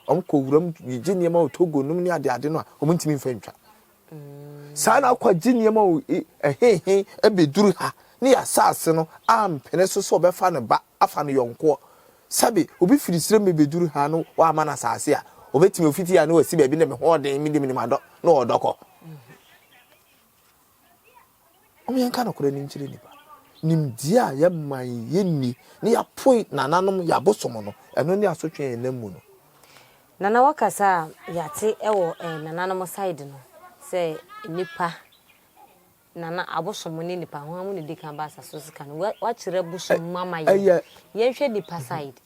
Wɔn kɔ wuram gyegye nneɛma wɔ Togo nom ne adeade no a, wɔn ntumi mfa ntwa. Saa na akɔgye nneɛma wɔ ɛhehe abɛduru ha ne yɛ asase no ampene so sɛ ɔbɛfa ne ba afa no yɔnkoɔ. Sɛbe obi firi serɛ mu bɛduru ha no wamma no asase a, ɔbɛtumi ɔfiti ha na wasi baabi na me ho ɔden me de menim adɔ na ɔdɔ kɔ. Mom yɛnka nokorɛ no nkyerɛ nnipa. Nimdeɛ a yɛman yɛnni ne yɛapoe nananom yɛ abosom no, ɛno ne asotwe a yɛnam mu no. Nana wakasa a yɛate wɔ nananom side no sɛ nnipa nana abosom ne nnipa hwan mu na edi kan ba asase so sika no wakyerɛ bosom mu ama yɛn yɛnhwɛ nnipa side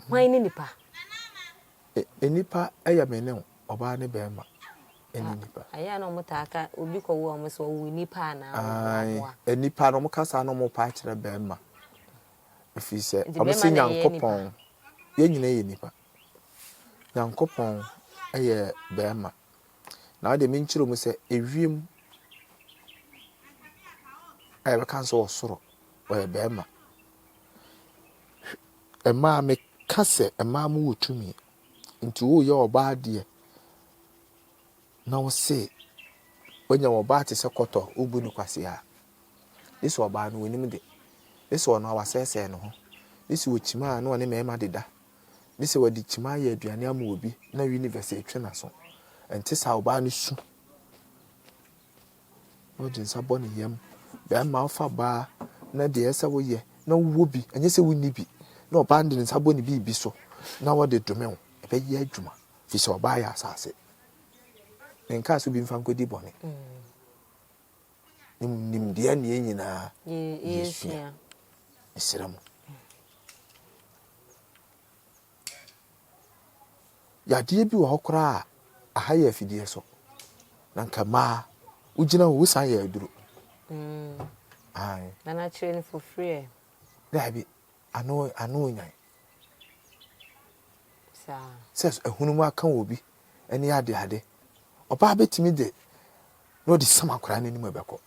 hwan ne nnipa? Nnipa yɛ me ne wo ɔbaa ne bɛrima ne nnipa. Ayɛ a na wɔn taa ka obi kɔ wo a wɔn sɛ ɔwɔ nnipa anaa ɔwɔ aboa. Nnipa no wɔn kasa na wɔn pa akyerɛ bɛrima ɛfiri sɛ wɔn sɛ Nyankopɔn yɛn nyinaa yɛ nnipa. Nyankopɔn yɛ barima. Na wo deɛ menkyerɛ mu sɛ ewiem a yɛbɛka sɛ ɔsoro ɔyɛ barima. Mmaa meka sɛ mmaa mo wɔ tumi nti woyɛ ɔbaa deɛ na wose wanya ɔbaa te sɛ kɔtɔ wobu no kwasea. Gye sɛ ɔbaa no onim de, gye sɛ ɔno a wasɛesɛe ne ho, gye sɛ ɔkyima a na ɔne mmarima deda, gye sɛ wɔde kyima ayɛ aduane ama obi na universe retwe n'aso. Ɛnte saa, ɔbaa no su na ɔde nsa bɔ ne yam. Bɛrima wofa baa na deɛ ɛsɛ woyɛ na wowɔ bi, ɛnyɛ sɛ wonni bi, na ɔbaa no de ne nsa bɔ ne biribi so na wɔde dome wo, ɛbɛyɛ adwuma, firi sɛ ɔbaa yɛ asase. Menkaa sɛ obi mfa nkɔdi bɔne. Nimdeɛ ne yɛn nyinaa yɛsua. Mesrɛ mo. Yadeɛ bi wɔ hɔ koraa a aha yɛ afidie so. Na nka mmaa wogyina hɔ wosan yɛ aduro. Mm. Ae. Nana kyerɛ no for free ɛ. Daabi, ano ano nyan. Saa. Sɛ ehunu mu aka wɔ bi ne ade ade. Ɔbaa bɛtumi de na ɔde sam akwadaa no anim ɛbɛkɔ.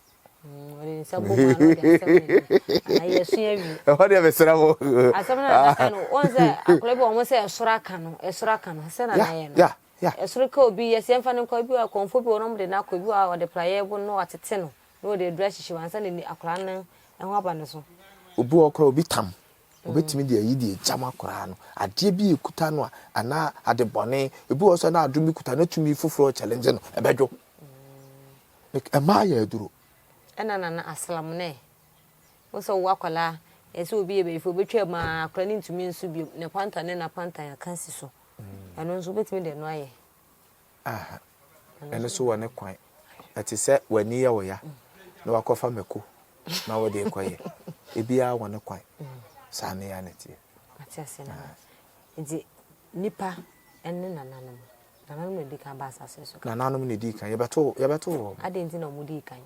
Ɔde nsa bɔ mu a na ɔde asɛm n'anim. Anaa yɛsua awie. Ɛhɔ deɛ mesrɛ mo. Asɛm no na aka no wɔn sɛ akwadaa bi wɔn sɛ ɛsoro aka no ɛsoro aka no sɛ na na yɛ no. Ya ya. Ɛsoro ka obi yɛsɛ yɛmfa no nkɔ ebi wɔ akɔnfo bi wɔ na wɔn de no akɔ ebi wɔ a wɔde praeɛ bo no wɔatete no na wɔde aduru ahyehyɛ wɔn ansa na akwadaa no ɛho aba ne so. Obi wɔ hɔ koraa obi tam Obetumi de ayi deɛ egyam akwadaa no, adeɛ bi a ekuta no a, anaa ade bɔne. Ebi wɔ hɔ sɛ na adom bi kuta na tumi foforɔ challenge no, ɛbɛdwo. Mmaa yɛ aduro. Ɛna nana aslam nɛ. Wo sɛ wo akwadaa, ɛsɛ obi yɛ bɛyifo, obetwa mu a akwadaa no ntumi nso biom, ne pantan ne n'apantan aka si so. Ɛno nso wobetumi de ɛno ayɛ. Aha. Ɛno nso wɔ ne kwan. Ɛte sɛ w'ani yɛ wo ya na wakɔfa mako na wode rekɔyɛ. Ebiara wɔ ne kwan. Saa ne ya na ɛteɛ. Mate ase na. Nti nipa ne nananom. Nananom na edi kan ba asase so. Nananom na edi kan. Yɛbɛto yɛbɛto wɔn. Adɛn nti na wɔn dii kan?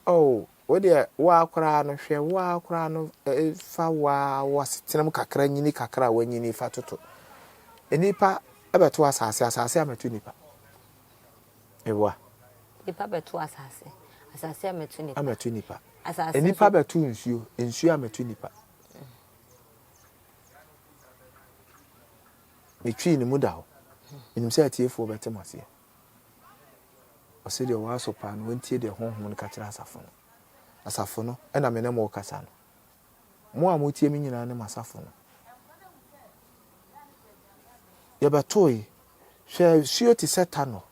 Oh, wo deɛ wo ara koraa no hwɛ wo ara koraa no fa wo ara w'asetena mu kakra nyini kakra a wanyini fa toto. Nnipa bɛto asase, asase amɛto nnipa. Meboa. Nnipa bɛto asase, asase amɛto nnipa. Amɛto nnipa. Asase nnipa bɛto nsuo, nsuo amɛto nnipa. Metwii ne mu da hɔ. Menim sɛ atiefoɔ bɛte mo aseɛ. Ɔse deɛ ɔwɔ aso paa no ɔntie deɛ Honhom no ka kyerɛ asafo no. Asafo no, ɛna me ne mo rekasa no. Mo a motie me nyinaa ne m'asafo no. Yɛbɛtoe, hwɛ suo te sɛ Tanɔ.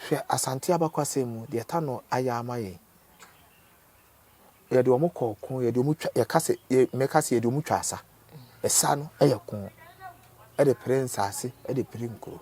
Hwɛ Asante abakwasɛm mu deɛ Tanɔ ayɛ ama yɛn. Yɛde wɔn kɔ ɔko, yɛde wɔn twa, yɛka sɛ, yɛ, mɛka sɛ yɛde wɔn twa asa. Ɛsa no yɛ ko, ɛde pere nsaase, ɛde pere nkuro.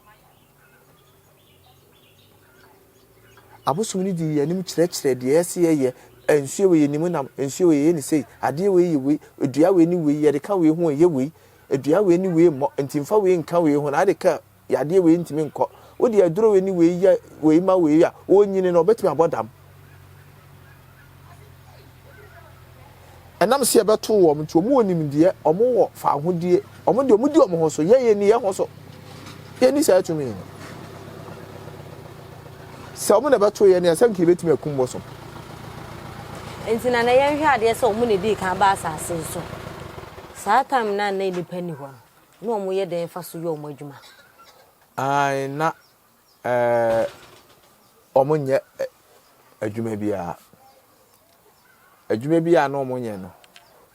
Abosom no di yɛn anim kyerɛkyerɛ deɛ ɛsɛ yɛyɛ. Nsuo wei yɛnim nam, nsuo wei yɛyɛ ne sei, adeɛ wei yɛ wei, dua wei ne wei, yɛde ka wei ho ɛyɛ wei, dua wei ne wei mmɔ, nti mfa wei nka wei ho na ade ka yadeɛ wei ntumi nkɔ. Wode aduro wei ne wei yɛ wei ma wei a, ɔnyini no ɔbɛtumi abɔ dam. Ɛnam sɛ yɛbɛtoo wɔn nti, wɔn wɔ nimdeɛ, wɔn wɔ fawohodie, wɔn deɛ wɔn di wɔn ho so, yɛn yɛnni yɛn ho so. Yɛnni saa tumi no. Sɛ wɔn na ɛbɛtoo yɛn a, sɛ nka yɛbɛtumi akum bosom. Nti na na yɛnhwɛ adeɛ sɛ wɔn na ɛdii kan baa asase yi so. Saa time no a na nnipa nni hɔ no, na wɔyɛ dɛn fa so yɛ wɔn adwuma? Ae, na ɛɛ wɔnyɛ adwuma biara. Adwuma bi a na wɔnyɛ no,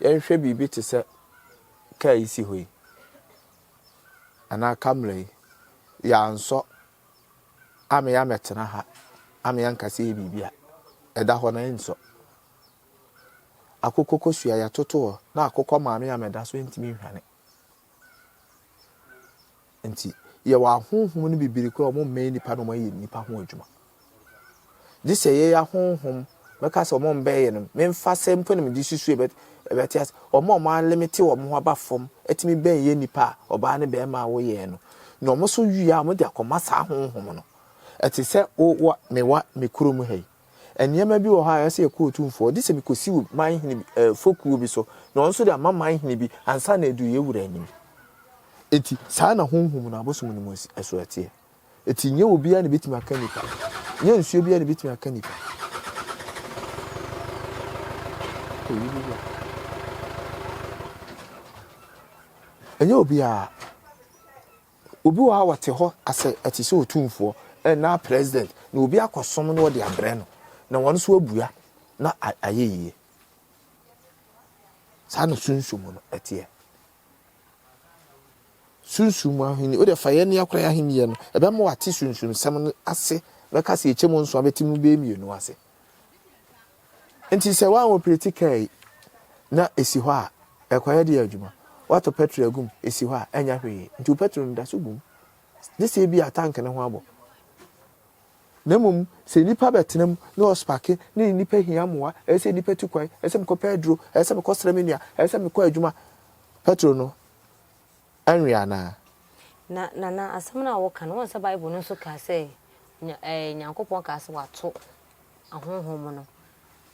yɛnhwɛ biribi te sɛ kaa yi si hɔ yi, anaa camera yi, yɛansɔ ama yɛammɛtena ha ama yɛanka sɛ yɛ biribi a, ɛda hɔ no ɛnsɔ. Akokɔ kosua yɛatoto hɔ na akokɔ maame ammɛda so ntumi nhwane. Nti, yɛwɔ ahonhom no bebree koraa a wɔmmɛn nnipa na wɔayɛ nnipa ho adwuma. Gye sɛ yɛyɛ ahonhom, mɛka sɛ wɔmmɛn yɛn no, memfa sɛ mpo na mede susu ɛbɛte ase. Wɔn a wɔalimite wɔn ho aba fam atumi bɛn yɛn nnipa a ɔbaa ne barima a woyɛɛ no, na wɔn nso wie a wɔde akɔma saa honhom no. Ɛte sɛ wo, wo, mewa me kurom ha yi. Nneɛma bi wɔ hɔ a ɛsɛ sɛ yɛkɔ otumfoɔ, gye sɛ mekɔsi wo man hene bi, eh, fokuo bi so, na ɔno nso de ama man hene bi ansa na adu yɛn wura anim. Enti saa na honhom no, abosom no mu so ɛteɛ. Enti nyɛ obiara na ebetumi aka nnipa, nyɛ nsuo biara na ebetumi aka nnipa. Ɛnyɛ obiara. Obi wɔ hɔ a ɔte hɔ asɛ ɛte sɛ otumfoɔ anaa president na obi akɔsom na ɔde abrɛ no na wɔn nso abua na ayɛ yie. Saa na sunsum no ɛteɛ. Sunsum mu ahenni, wode fa yɛn akora yɛn ahenni no, ɛbɛma wate sunsumsɛm no ase, bɛka sɛ yɛkyɛ mu nso abɛte mu bɛyɛ mmienu ase. Nti sɛ woanwopereti kaa yi na esi hɔ a, ɛkɔyɛ de yɛ adwuma. Woatɔ pɛtro agu mu, esi hɔ a, ɛnyɛ hwee. Nti wo pɛtro no da so gu mu. Gye sɛ ebia tank no ho abɔ. Na mmom sɛ nnipa bɛtena mu na wɔspake na nnipa hia mmoa, ɛyɛ sɛ nnipa tu kwan, ɛyɛ sɛ mekɔpɛ aduro, ɛyɛ sɛ mekɔsrɛ me nua, ɛyɛ sɛ mekɔ adwuma, pɛtro no ɛnwe anaa? Na Nana, asɛm no a woka no, wohu sɛ Bible no nso kaa sɛ Nya ɛɛ Nyankopɔn kaa sɛ wato ahonhom no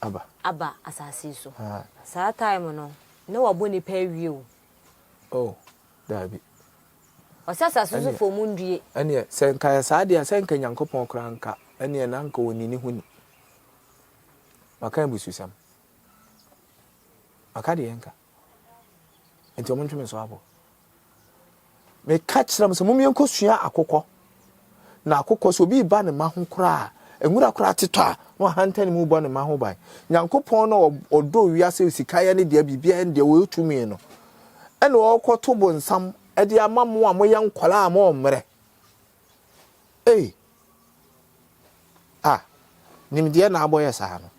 aba aba asase yi so. Saa time no, na wabɔ nipa awie o. Oh, daabi. Ɔsɛ asase so foɔ mu ndue. Ɛneɛ, sɛ nka yɛ saa deɛ a, sɛ nka Nyankopɔn koraa nka, ɛneɛ na nka ɔnni ne ho ni. Maka abususɛm. Maka deɛ nka. Nti ɔmo ntwe me so abɔ. Meka kyerɛ mo sɛ mom yɛnkɔsua akokɔ. Na akokɔ sɛ obi reba ne mma ho koraa a, nwura koraa tetɔ a, na wahantan ne mu bɔ ne mma ho ban. Nyankopɔn no a ɔdɔ wiase sika yɛ ne deɛ, biribiara yɛ ne deɛ, ɔyɛ tumi no, ɛna ɔrekɔto bonsam de ama mo a moyɛ nkwadaa a mommrɛ. Ei! Ah, nimdeɛ na abɔ yɛ saa no.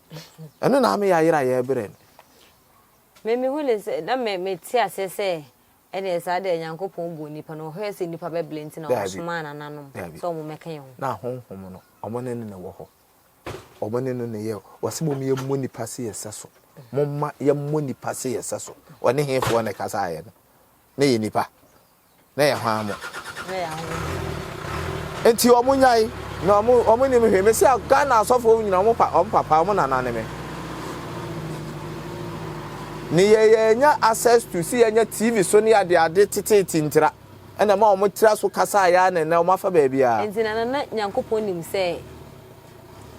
Ɛno na ama yɛayera yɛrebrɛ no. Me mehu ne sɛ, na me mete aseɛ sɛ Ɛneɛ saa deɛ Nyankopɔn bɔɔ nnipa no, ɔhwɛɛ sɛ nnipa bɛbrɛ nti na Daabi, ɔsomaa nananom daabi. sɛ wɔn mmɛka yɛn ho. Na ahonhom no, wɔn ne no na ɛwɔ hɔ. Wɔn ne no na ɛyɛ. Wɔse mom yɛmmɔ nnipa se yɛ sɛso. Momma yɛmmɔ nnipa se yɛ sɛso. Ɔne hefoɔ na ɛkasaeɛ no? Na ɛyɛ nnipa? Na ɛyɛ hwan mo? Na ɛyɛ ahonhom. Nti wɔn nyae, na wɔn, wɔn nim hwee. Mese Ghana asɔfoɔ nyina wɔn pa, wɔn papa, wɔn nana ne me. Ne yɛ yɛnya access to si yɛnya TV so ne ade ade teteete ntira ɛna ɛma wɔn tira so kasa a yɛa na ɛnɛ wɔn afa baabi a. Nti na na Nyankopɔn nim sɛ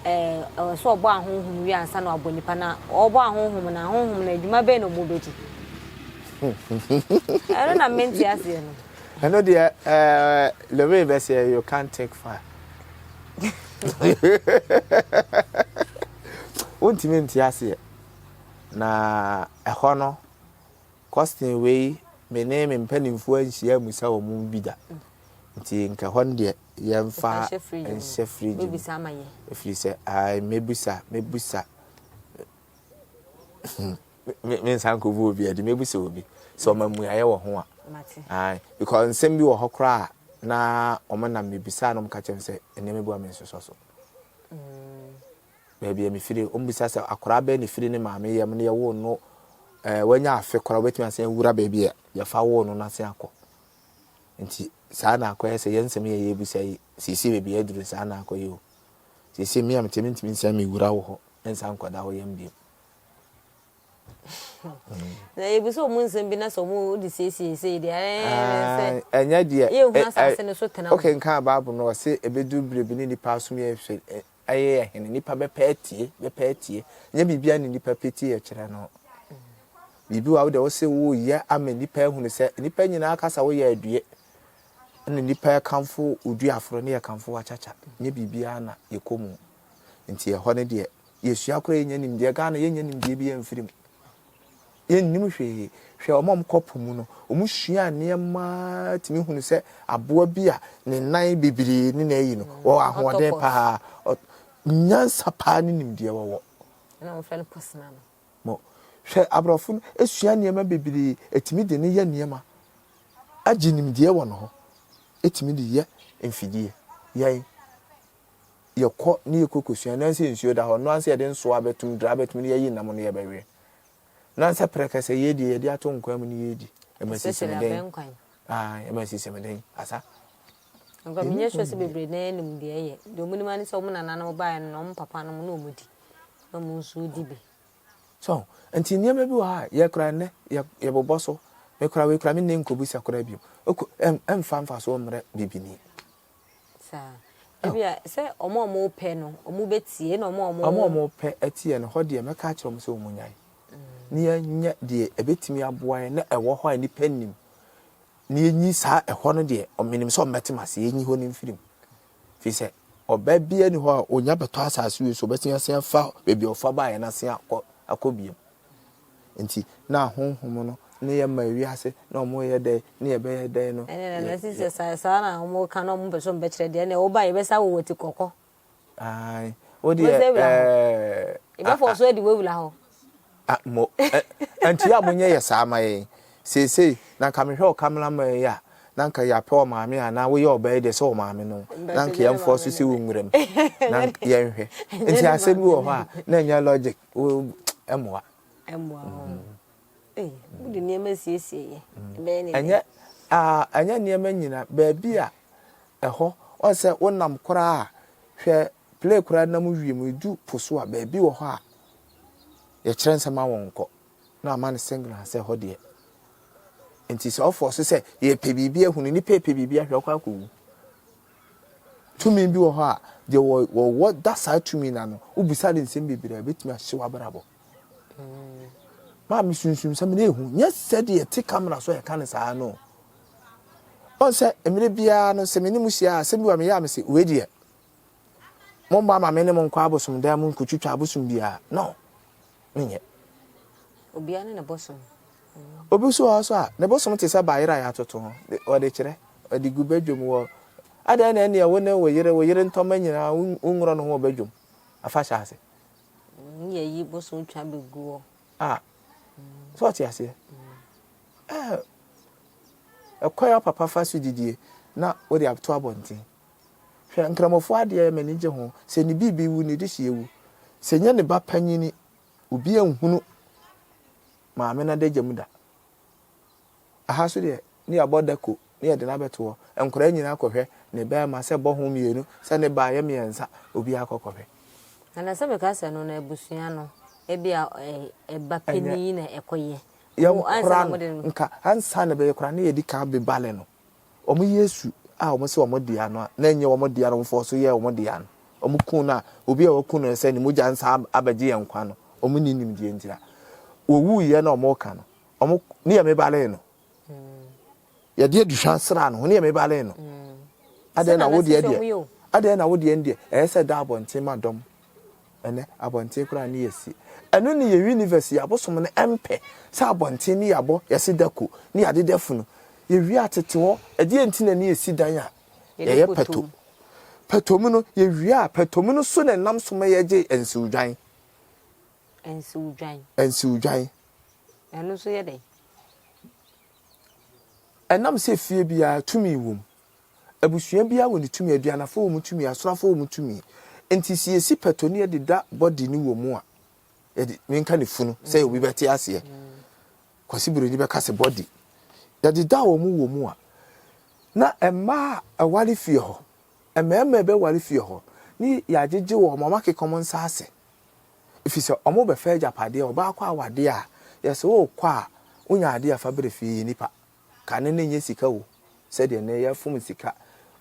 ɛɛ ɛwɔ sɛ ɔbɔ ahonhom wie ansa na wabɔ nipa na ɔbɔ ahonhom na ahonhom no adwuma bɛn na wɔn bɛdi? Ɛno na mente aseɛ no. Ɛno deɛ ɛɛ Lorraine bɛsɛ you can't take fire. Wontumi nte aseɛ. Na ɛhɔ no, question wei me ne me mpanimfoɔ anhyia amusa wɔn mu bi da. Nti nka ɛhɔ no deɛ yɛmfa nhyɛ fridge mu. Ɛfiri sɛ, ae, mɛbusa, mɛbusa. Me me nsan nkɔbu obi adi, mɛbisa obi sɛ ɔma mmuaeɛ wɔ ho a. Ae, because nsɛm bi wɔ hɔ koraa a na wɔn nam mebisaa na wɔka kyerɛ me sɛ nneɛma bi wɔ a mensosɔ so. Baabi a mefiri, wɔbisa sɛ akwadaa bɛn na ɛfiri ne maame yam na yɛwoo no, ɛɛ wanya afe koraa wobɛtumi asan awura baabi a yɛfa woo no no ase akɔ. Nti saa na akɔyɛ sɛ yɛn nsɛm yɛ yɛbisa yi, seesei baabi a yɛaduru saa na akɔyɛ o. Seesei me a mete mentumi nsan mewura wɔ hɔ nsan nkɔda hɔ yam bio. Na yɛbisa wɔn nsɛm bi na sɛ wɔn de siesie sei deɛ ɛɛ sɛ ɛnyɛ deɛ yɛnhu asase no so tena. Okay, nka Bible no ɔse ɛbɛduru berɛ bi ne nnipa asom yɛ hwɛ ɛyɛ yɛ hene nnipa bɛpɛ atie bɛpɛ atie nyɛ biribiara ne nnipa pɛ tie kyerɛ no biribi wɔ wo deɛ wose woyɛ ama nnipa ahunu sɛ nnipa nyinaa kasa woyɛ adue ɛna nnipa ɛkamfo oduaforo ne yɛkamfo wakyakya nyɛ biribiara na yɛkɔ mu nti ɛhɔ no deɛ Yɛsua koraa yɛnnya nimdeɛ. Ghana yɛnnya nimdeɛ biara mfiri mu. Yɛnnim hwee. Hwɛ wɔn a wɔkɔ po mu no, wɔsua nneɛma tumi hunu sɛ aboa bi a ne nan bebree ne n'ayi no, wɔwɔ ahoɔden paa. Nyansa paa ne nimdeɛ wɔwɔ. Ɛna wɔfrɛ no posena no. Mo, hwɛ aborɔfo no sua nneɛma bebree, ɛtumi de ne yɛ nneɛma, agye nimdeɛ wɔ ne hɔ, ɛtumi de yɛ mfidie. Yɛn, yɛkɔ ne yɛkɔ kɔsua na sɛ nsuo da hɔ no ansɛ yɛde nsoa bɛtum dra bɛtum ne yɛyi nam no yɛbɛweɛ na sɛ prɛkɛsɛ yɛdi yɛde ato nkwan mu ne yɛdi ɛma sisi me den ɛma sisi me den asa. Nka menyɛ sure sɛ bebree na anim deɛ ɛyɛ deɛ ɔmo nim ane sɛ ɔmo nananom baeɛ no na ɔmo papa nom na ɔmo di na ɔmo nso di bi. So nti nneɛma bi wɔ hɔ a yɛkora nnɛ yɛbobɔ so mekora wei kora me nne nkɔbisa koraa bio ɛmfa mfasoɔ mmerɛ bibini. Saa. Ebia sɛ wɔn a wɔpɛ no, wɔbɛtie, ɛna wɔn a wɔn. Wɔn a wɔpɛ atie no, hɔ deɛ mɛka akyerɛ wɔn sɛ wɔnnyae. Na yɛnyɛ deɛ ɛbɛtumi aboa yɛn na ɛwɔ hɔ a nnipa nnim. Na yɛnyi saa ɛhɔ no deɛ, menim sɛ wɔbɛte m'ase, yɛnyi hɔ no mfiri mu. Firi sɛ, ɔbaa biara nni hɔ a ɔnya bɛtɔ asase wei so, ɔbɛtumi asan afa baabi a ɔfa baeɛ no ase akɔ akɔ bio. Nti na ahonhom no ne yɛ ma wiase na wɔn yɛ dɛn ne yɛ bɛyɛ dɛn no. Ɛne na na sisi sɛ saa na wɔn ka na wɔn pɛ so wɔn bɛkyerɛ deɛ ɛne wɔba yɛ bɛsa wɔ wɔti kɔkɔ. Ayi o deɛ ɛɛ. Ebɛfɔ so adi wawura hɔ. Ah mo ɛ nti a mo nyɛ yɛ saa ma yɛn seesei na nka mehwɛ ɔkamla ma yi a na nka yɛapɛ ɔmaame anaa woyɛ ɔbaa yi deɛ sɛ ɔmaame no na nka yɛmfoɔ so si wo nwura mu na yɛnhwɛ nti asɛm bi wɔ hɔ a na ɛnyɛ logic wo ɛmmoa. Ɛmmoa hɔ. Ee, wode nneɛma siesie yɛ. Ɛbɛyɛ ne Ɛnyɛ aa ɛnyɛ nneɛma nyina baabi a ɛhɔ ɔn sɛ wonam koraa a hwɛ play koraa nam wiem edu po so a baabi wɔ hɔ a yɛkyerɛ nsɛm ma wɔn nkɔ na ama no signal sɛ hɔ deɛ nti sɛ ɔfɔ so sɛ yɛpɛ biribi ahunu nipa yɛpɛ biribi ahwɛ ɔkɔ akɔwu. Tumi bi wɔ hɔ a, deɛ wɔwɔ da saa tumi no ano, wobisa no nsɛm bebree a, ɛbɛtumi ahye w'abrabɔ. Maame sunsum sɛm no ehu, nyɛ sɛdeɛ ɛte kamera so a yɛka no saa no. Ɔn sɛ mmerɛ biara no sɛ me ne mo hyia a, asɛm bi wɔ a meyɛ a mese wei deɛ, mommɔ ama me ne mo nkɔ abosom dan mu nkɔtwitwa abosom biara. No, menyɛ. Obiara ne ne bosom. Obi nso wɔ hɔ nso a, ne bosom te sɛ bayerɛ a yɛatoto ho. Wɔde kyerɛ, wɔde gu badwam wɔ Adɛn na ɛnneɛ wo ne wo yere, wo yere ntɔma nyinaa wonworɔ ne ho wɔ badwam afahyɛ ase? Ne yɛyi bosom twa bɛgu hɔ. Ah, so ɔte aseɛ? Ɛɛ, ɛkwan a papa fa so didie na wode ato abɔnten. Hwɛ, nkramofoɔ adeɛ m'ani gye ho, sɛ ne biribi wu, ne dehyeɛ wu. Sɛ nyɛ ne ba panyini, obi anhunu maame no adagya mu da. Aha nso deɛ, ne yɛabɔ dako ne yɛde no abɛto hɔ. Nkwadaa nyinaa kɔhwɛ ne barima sɛ bɔ ho mmienu, sɛ ne ba yɛ mmiɛnsa, obiara kɔ kɔhwɛ. Na na sɛ meka sɛ no na abusua no ebia ɛba panin na ɛkɔyɛ. Yɛnkora no nka ansa na ɛbɛyɛ koraa ne yɛdi kan bebale no. Wɔn Yesu a wɔn se wɔn dea no a na ɛnyɛ wɔn dea no wɔn fɔɔ so yɛɛ wɔn dea no, wɔn kuu no a obi a wɔaku no sɛ ne mogya nsa abɛgye yɛn nkwa no, wɔn nni nimdeɛ nti a wɔwuiɛ na wɔn reka no, wɔn ne yɛ mebalee no. Yɛde aduhwam sraa no ho ne yɛ mebalee no. Adɛn na wo deɛ deɛ, adɛn na wo deɛ deɛ ɛyɛ sɛ da abɔnten ma dɔm. Ɛnɛ, abɔnten koraa ne yɛasi. Ɛno ne yɛn universe, yɛn abosom no mpɛ sɛ abɔnten ne yɛabɔ, yɛse dako, ne yɛadeda funu. Yɛwie a tete hɔ, ɛdeɛn nti na ne yɛsi dan a yɛyɛ pɛto? Pɛto mu no, yɛwie a, pɛto mu no so na ɛnam so ma yɛgye nsiwdwan. Nsiwdwan. Nsiwdwan. Ɛno nso yɛ dɛn? Ɛnam sɛ fie biara tumi wom, abusua biara wɔ ne tumi, aduanafo wɔ mu tumi, asorafo wɔ mu tumi. Nti sɛ yɛsi pɛtɔ ne yɛde da body no wɔ mu a, yɛde menka ne funu sɛ obi bɛte aseɛ. Kwasi Buroni bɛka sɛ body. Yɛde da wɔn wɔ mu a, na mmaa a ɛware fie hɔ, mmarima a ɛbɛware fie hɔ, ne yɛagyegye wɔn, wɔn akeka wɔn nsa ase. Ɛfiri sɛ wɔbɛfa agyapadeɛ, ɔbaa kɔ awadeɛ a, yɛsɛ wokɔ a, wonya adeɛ a fa brɛ fie, yɛ nipa. Kane no nyɛ sika o, sɛdeɛ nnɛ yɛfom sika,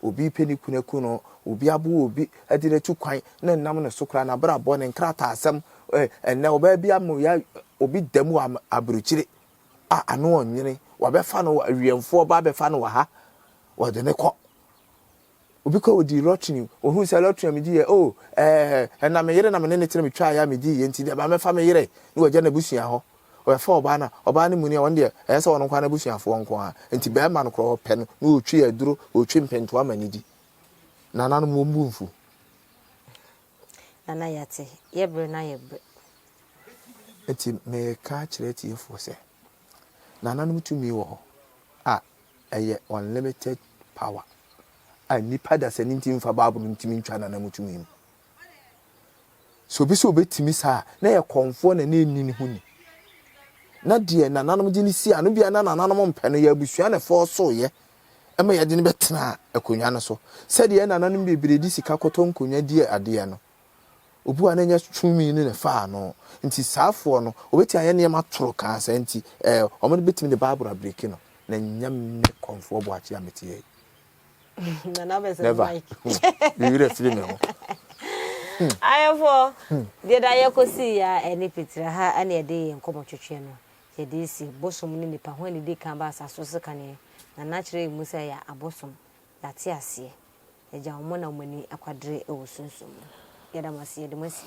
obi repɛ ne kunu aku no, obi aboa obi de no atu kwan na ɛnam ne so koraa n'abrabɔ, ne nkrataasɛm, eh, ɛnnɛ ɔbaa bi ama ya obi da mu wɔ aburokyire a ano ɔnwene, wɔabɛfa no, awiɛmfoɔ ba abɛfa no wɔ ha, wɔde no kɔ. Obi kɔ ɔdii lottery, ohuu sɛ lottery a medi yɛ, oh, ɛɛ, ɛna me yere na me ne ne tena metwaa yɛ a medii yɛ nti deɛ ma mɛfa me yere na wagya n'abusua hɔ. Ɔbɛfa ɔbaa no a, ɔbaa no muni a, ɔno deɛ ɛyɛ sɛ ɔno nko ara n'abusuafoɔ nko ara. Nti bɛrima no koraa ɔpɛ no na ɔtwi aduro, ɔtwi mpentoa ma no di. Nananom wɔn bo mfu. Nana yɛate, yɛ bere na yɛ bere. Nti meka akyerɛ atiefoɔ sɛ, nananom tumi wɔ hɔ a ɛyɛ unlimited power a nnipa dasani ntumi mfa Bible no ntumi ntwa nana mu tumi mu. Sɛ obi sɛ obetumi saa a, na yɛ kɔnfoɔ na na ɛnni ne ho ni. Na deɛ nananom de no si ano bia na nananom mpɛ no, yɛ abusua na ɛfɔɔsoeɛ ma yɛde no bɛtena akonnwa no so. Sɛdeɛ nananom bebree de sika kɔtɔ nkonnwa di adeɛ no, Obi wɔ hɔ a na ɛnyɛ tumi no na ɛfaa ano. Nti saafoɔ no, wɔbɛtumi ayɛ nneɛma toro kaa saa nti, ɛɛ, wɔn bɛtumi de Bible abiriki no. Na ɛnyɛ me kɔmfoɔ Boakye a mete ha yi. Nana bɛ sɛ Never. mic. Me werɛ firi me ho. Ayɛfoɔ, deɛ da yɛkɔsii ya ɛne Petra ha ɛne yɛde yɛn nkɔmmɔ twetweɛ no yɛde resi bosom ne nipa ho anidi kan ba asase so kaneɛ. Nana kyerɛ yɛn mu sɛ ɛyɛ abosom. Yɛate aseɛ. Yɛgya wɔn na wɔn ani akwadere wɔ sunsum mu. Yɛda mo ase, yɛde mo asi.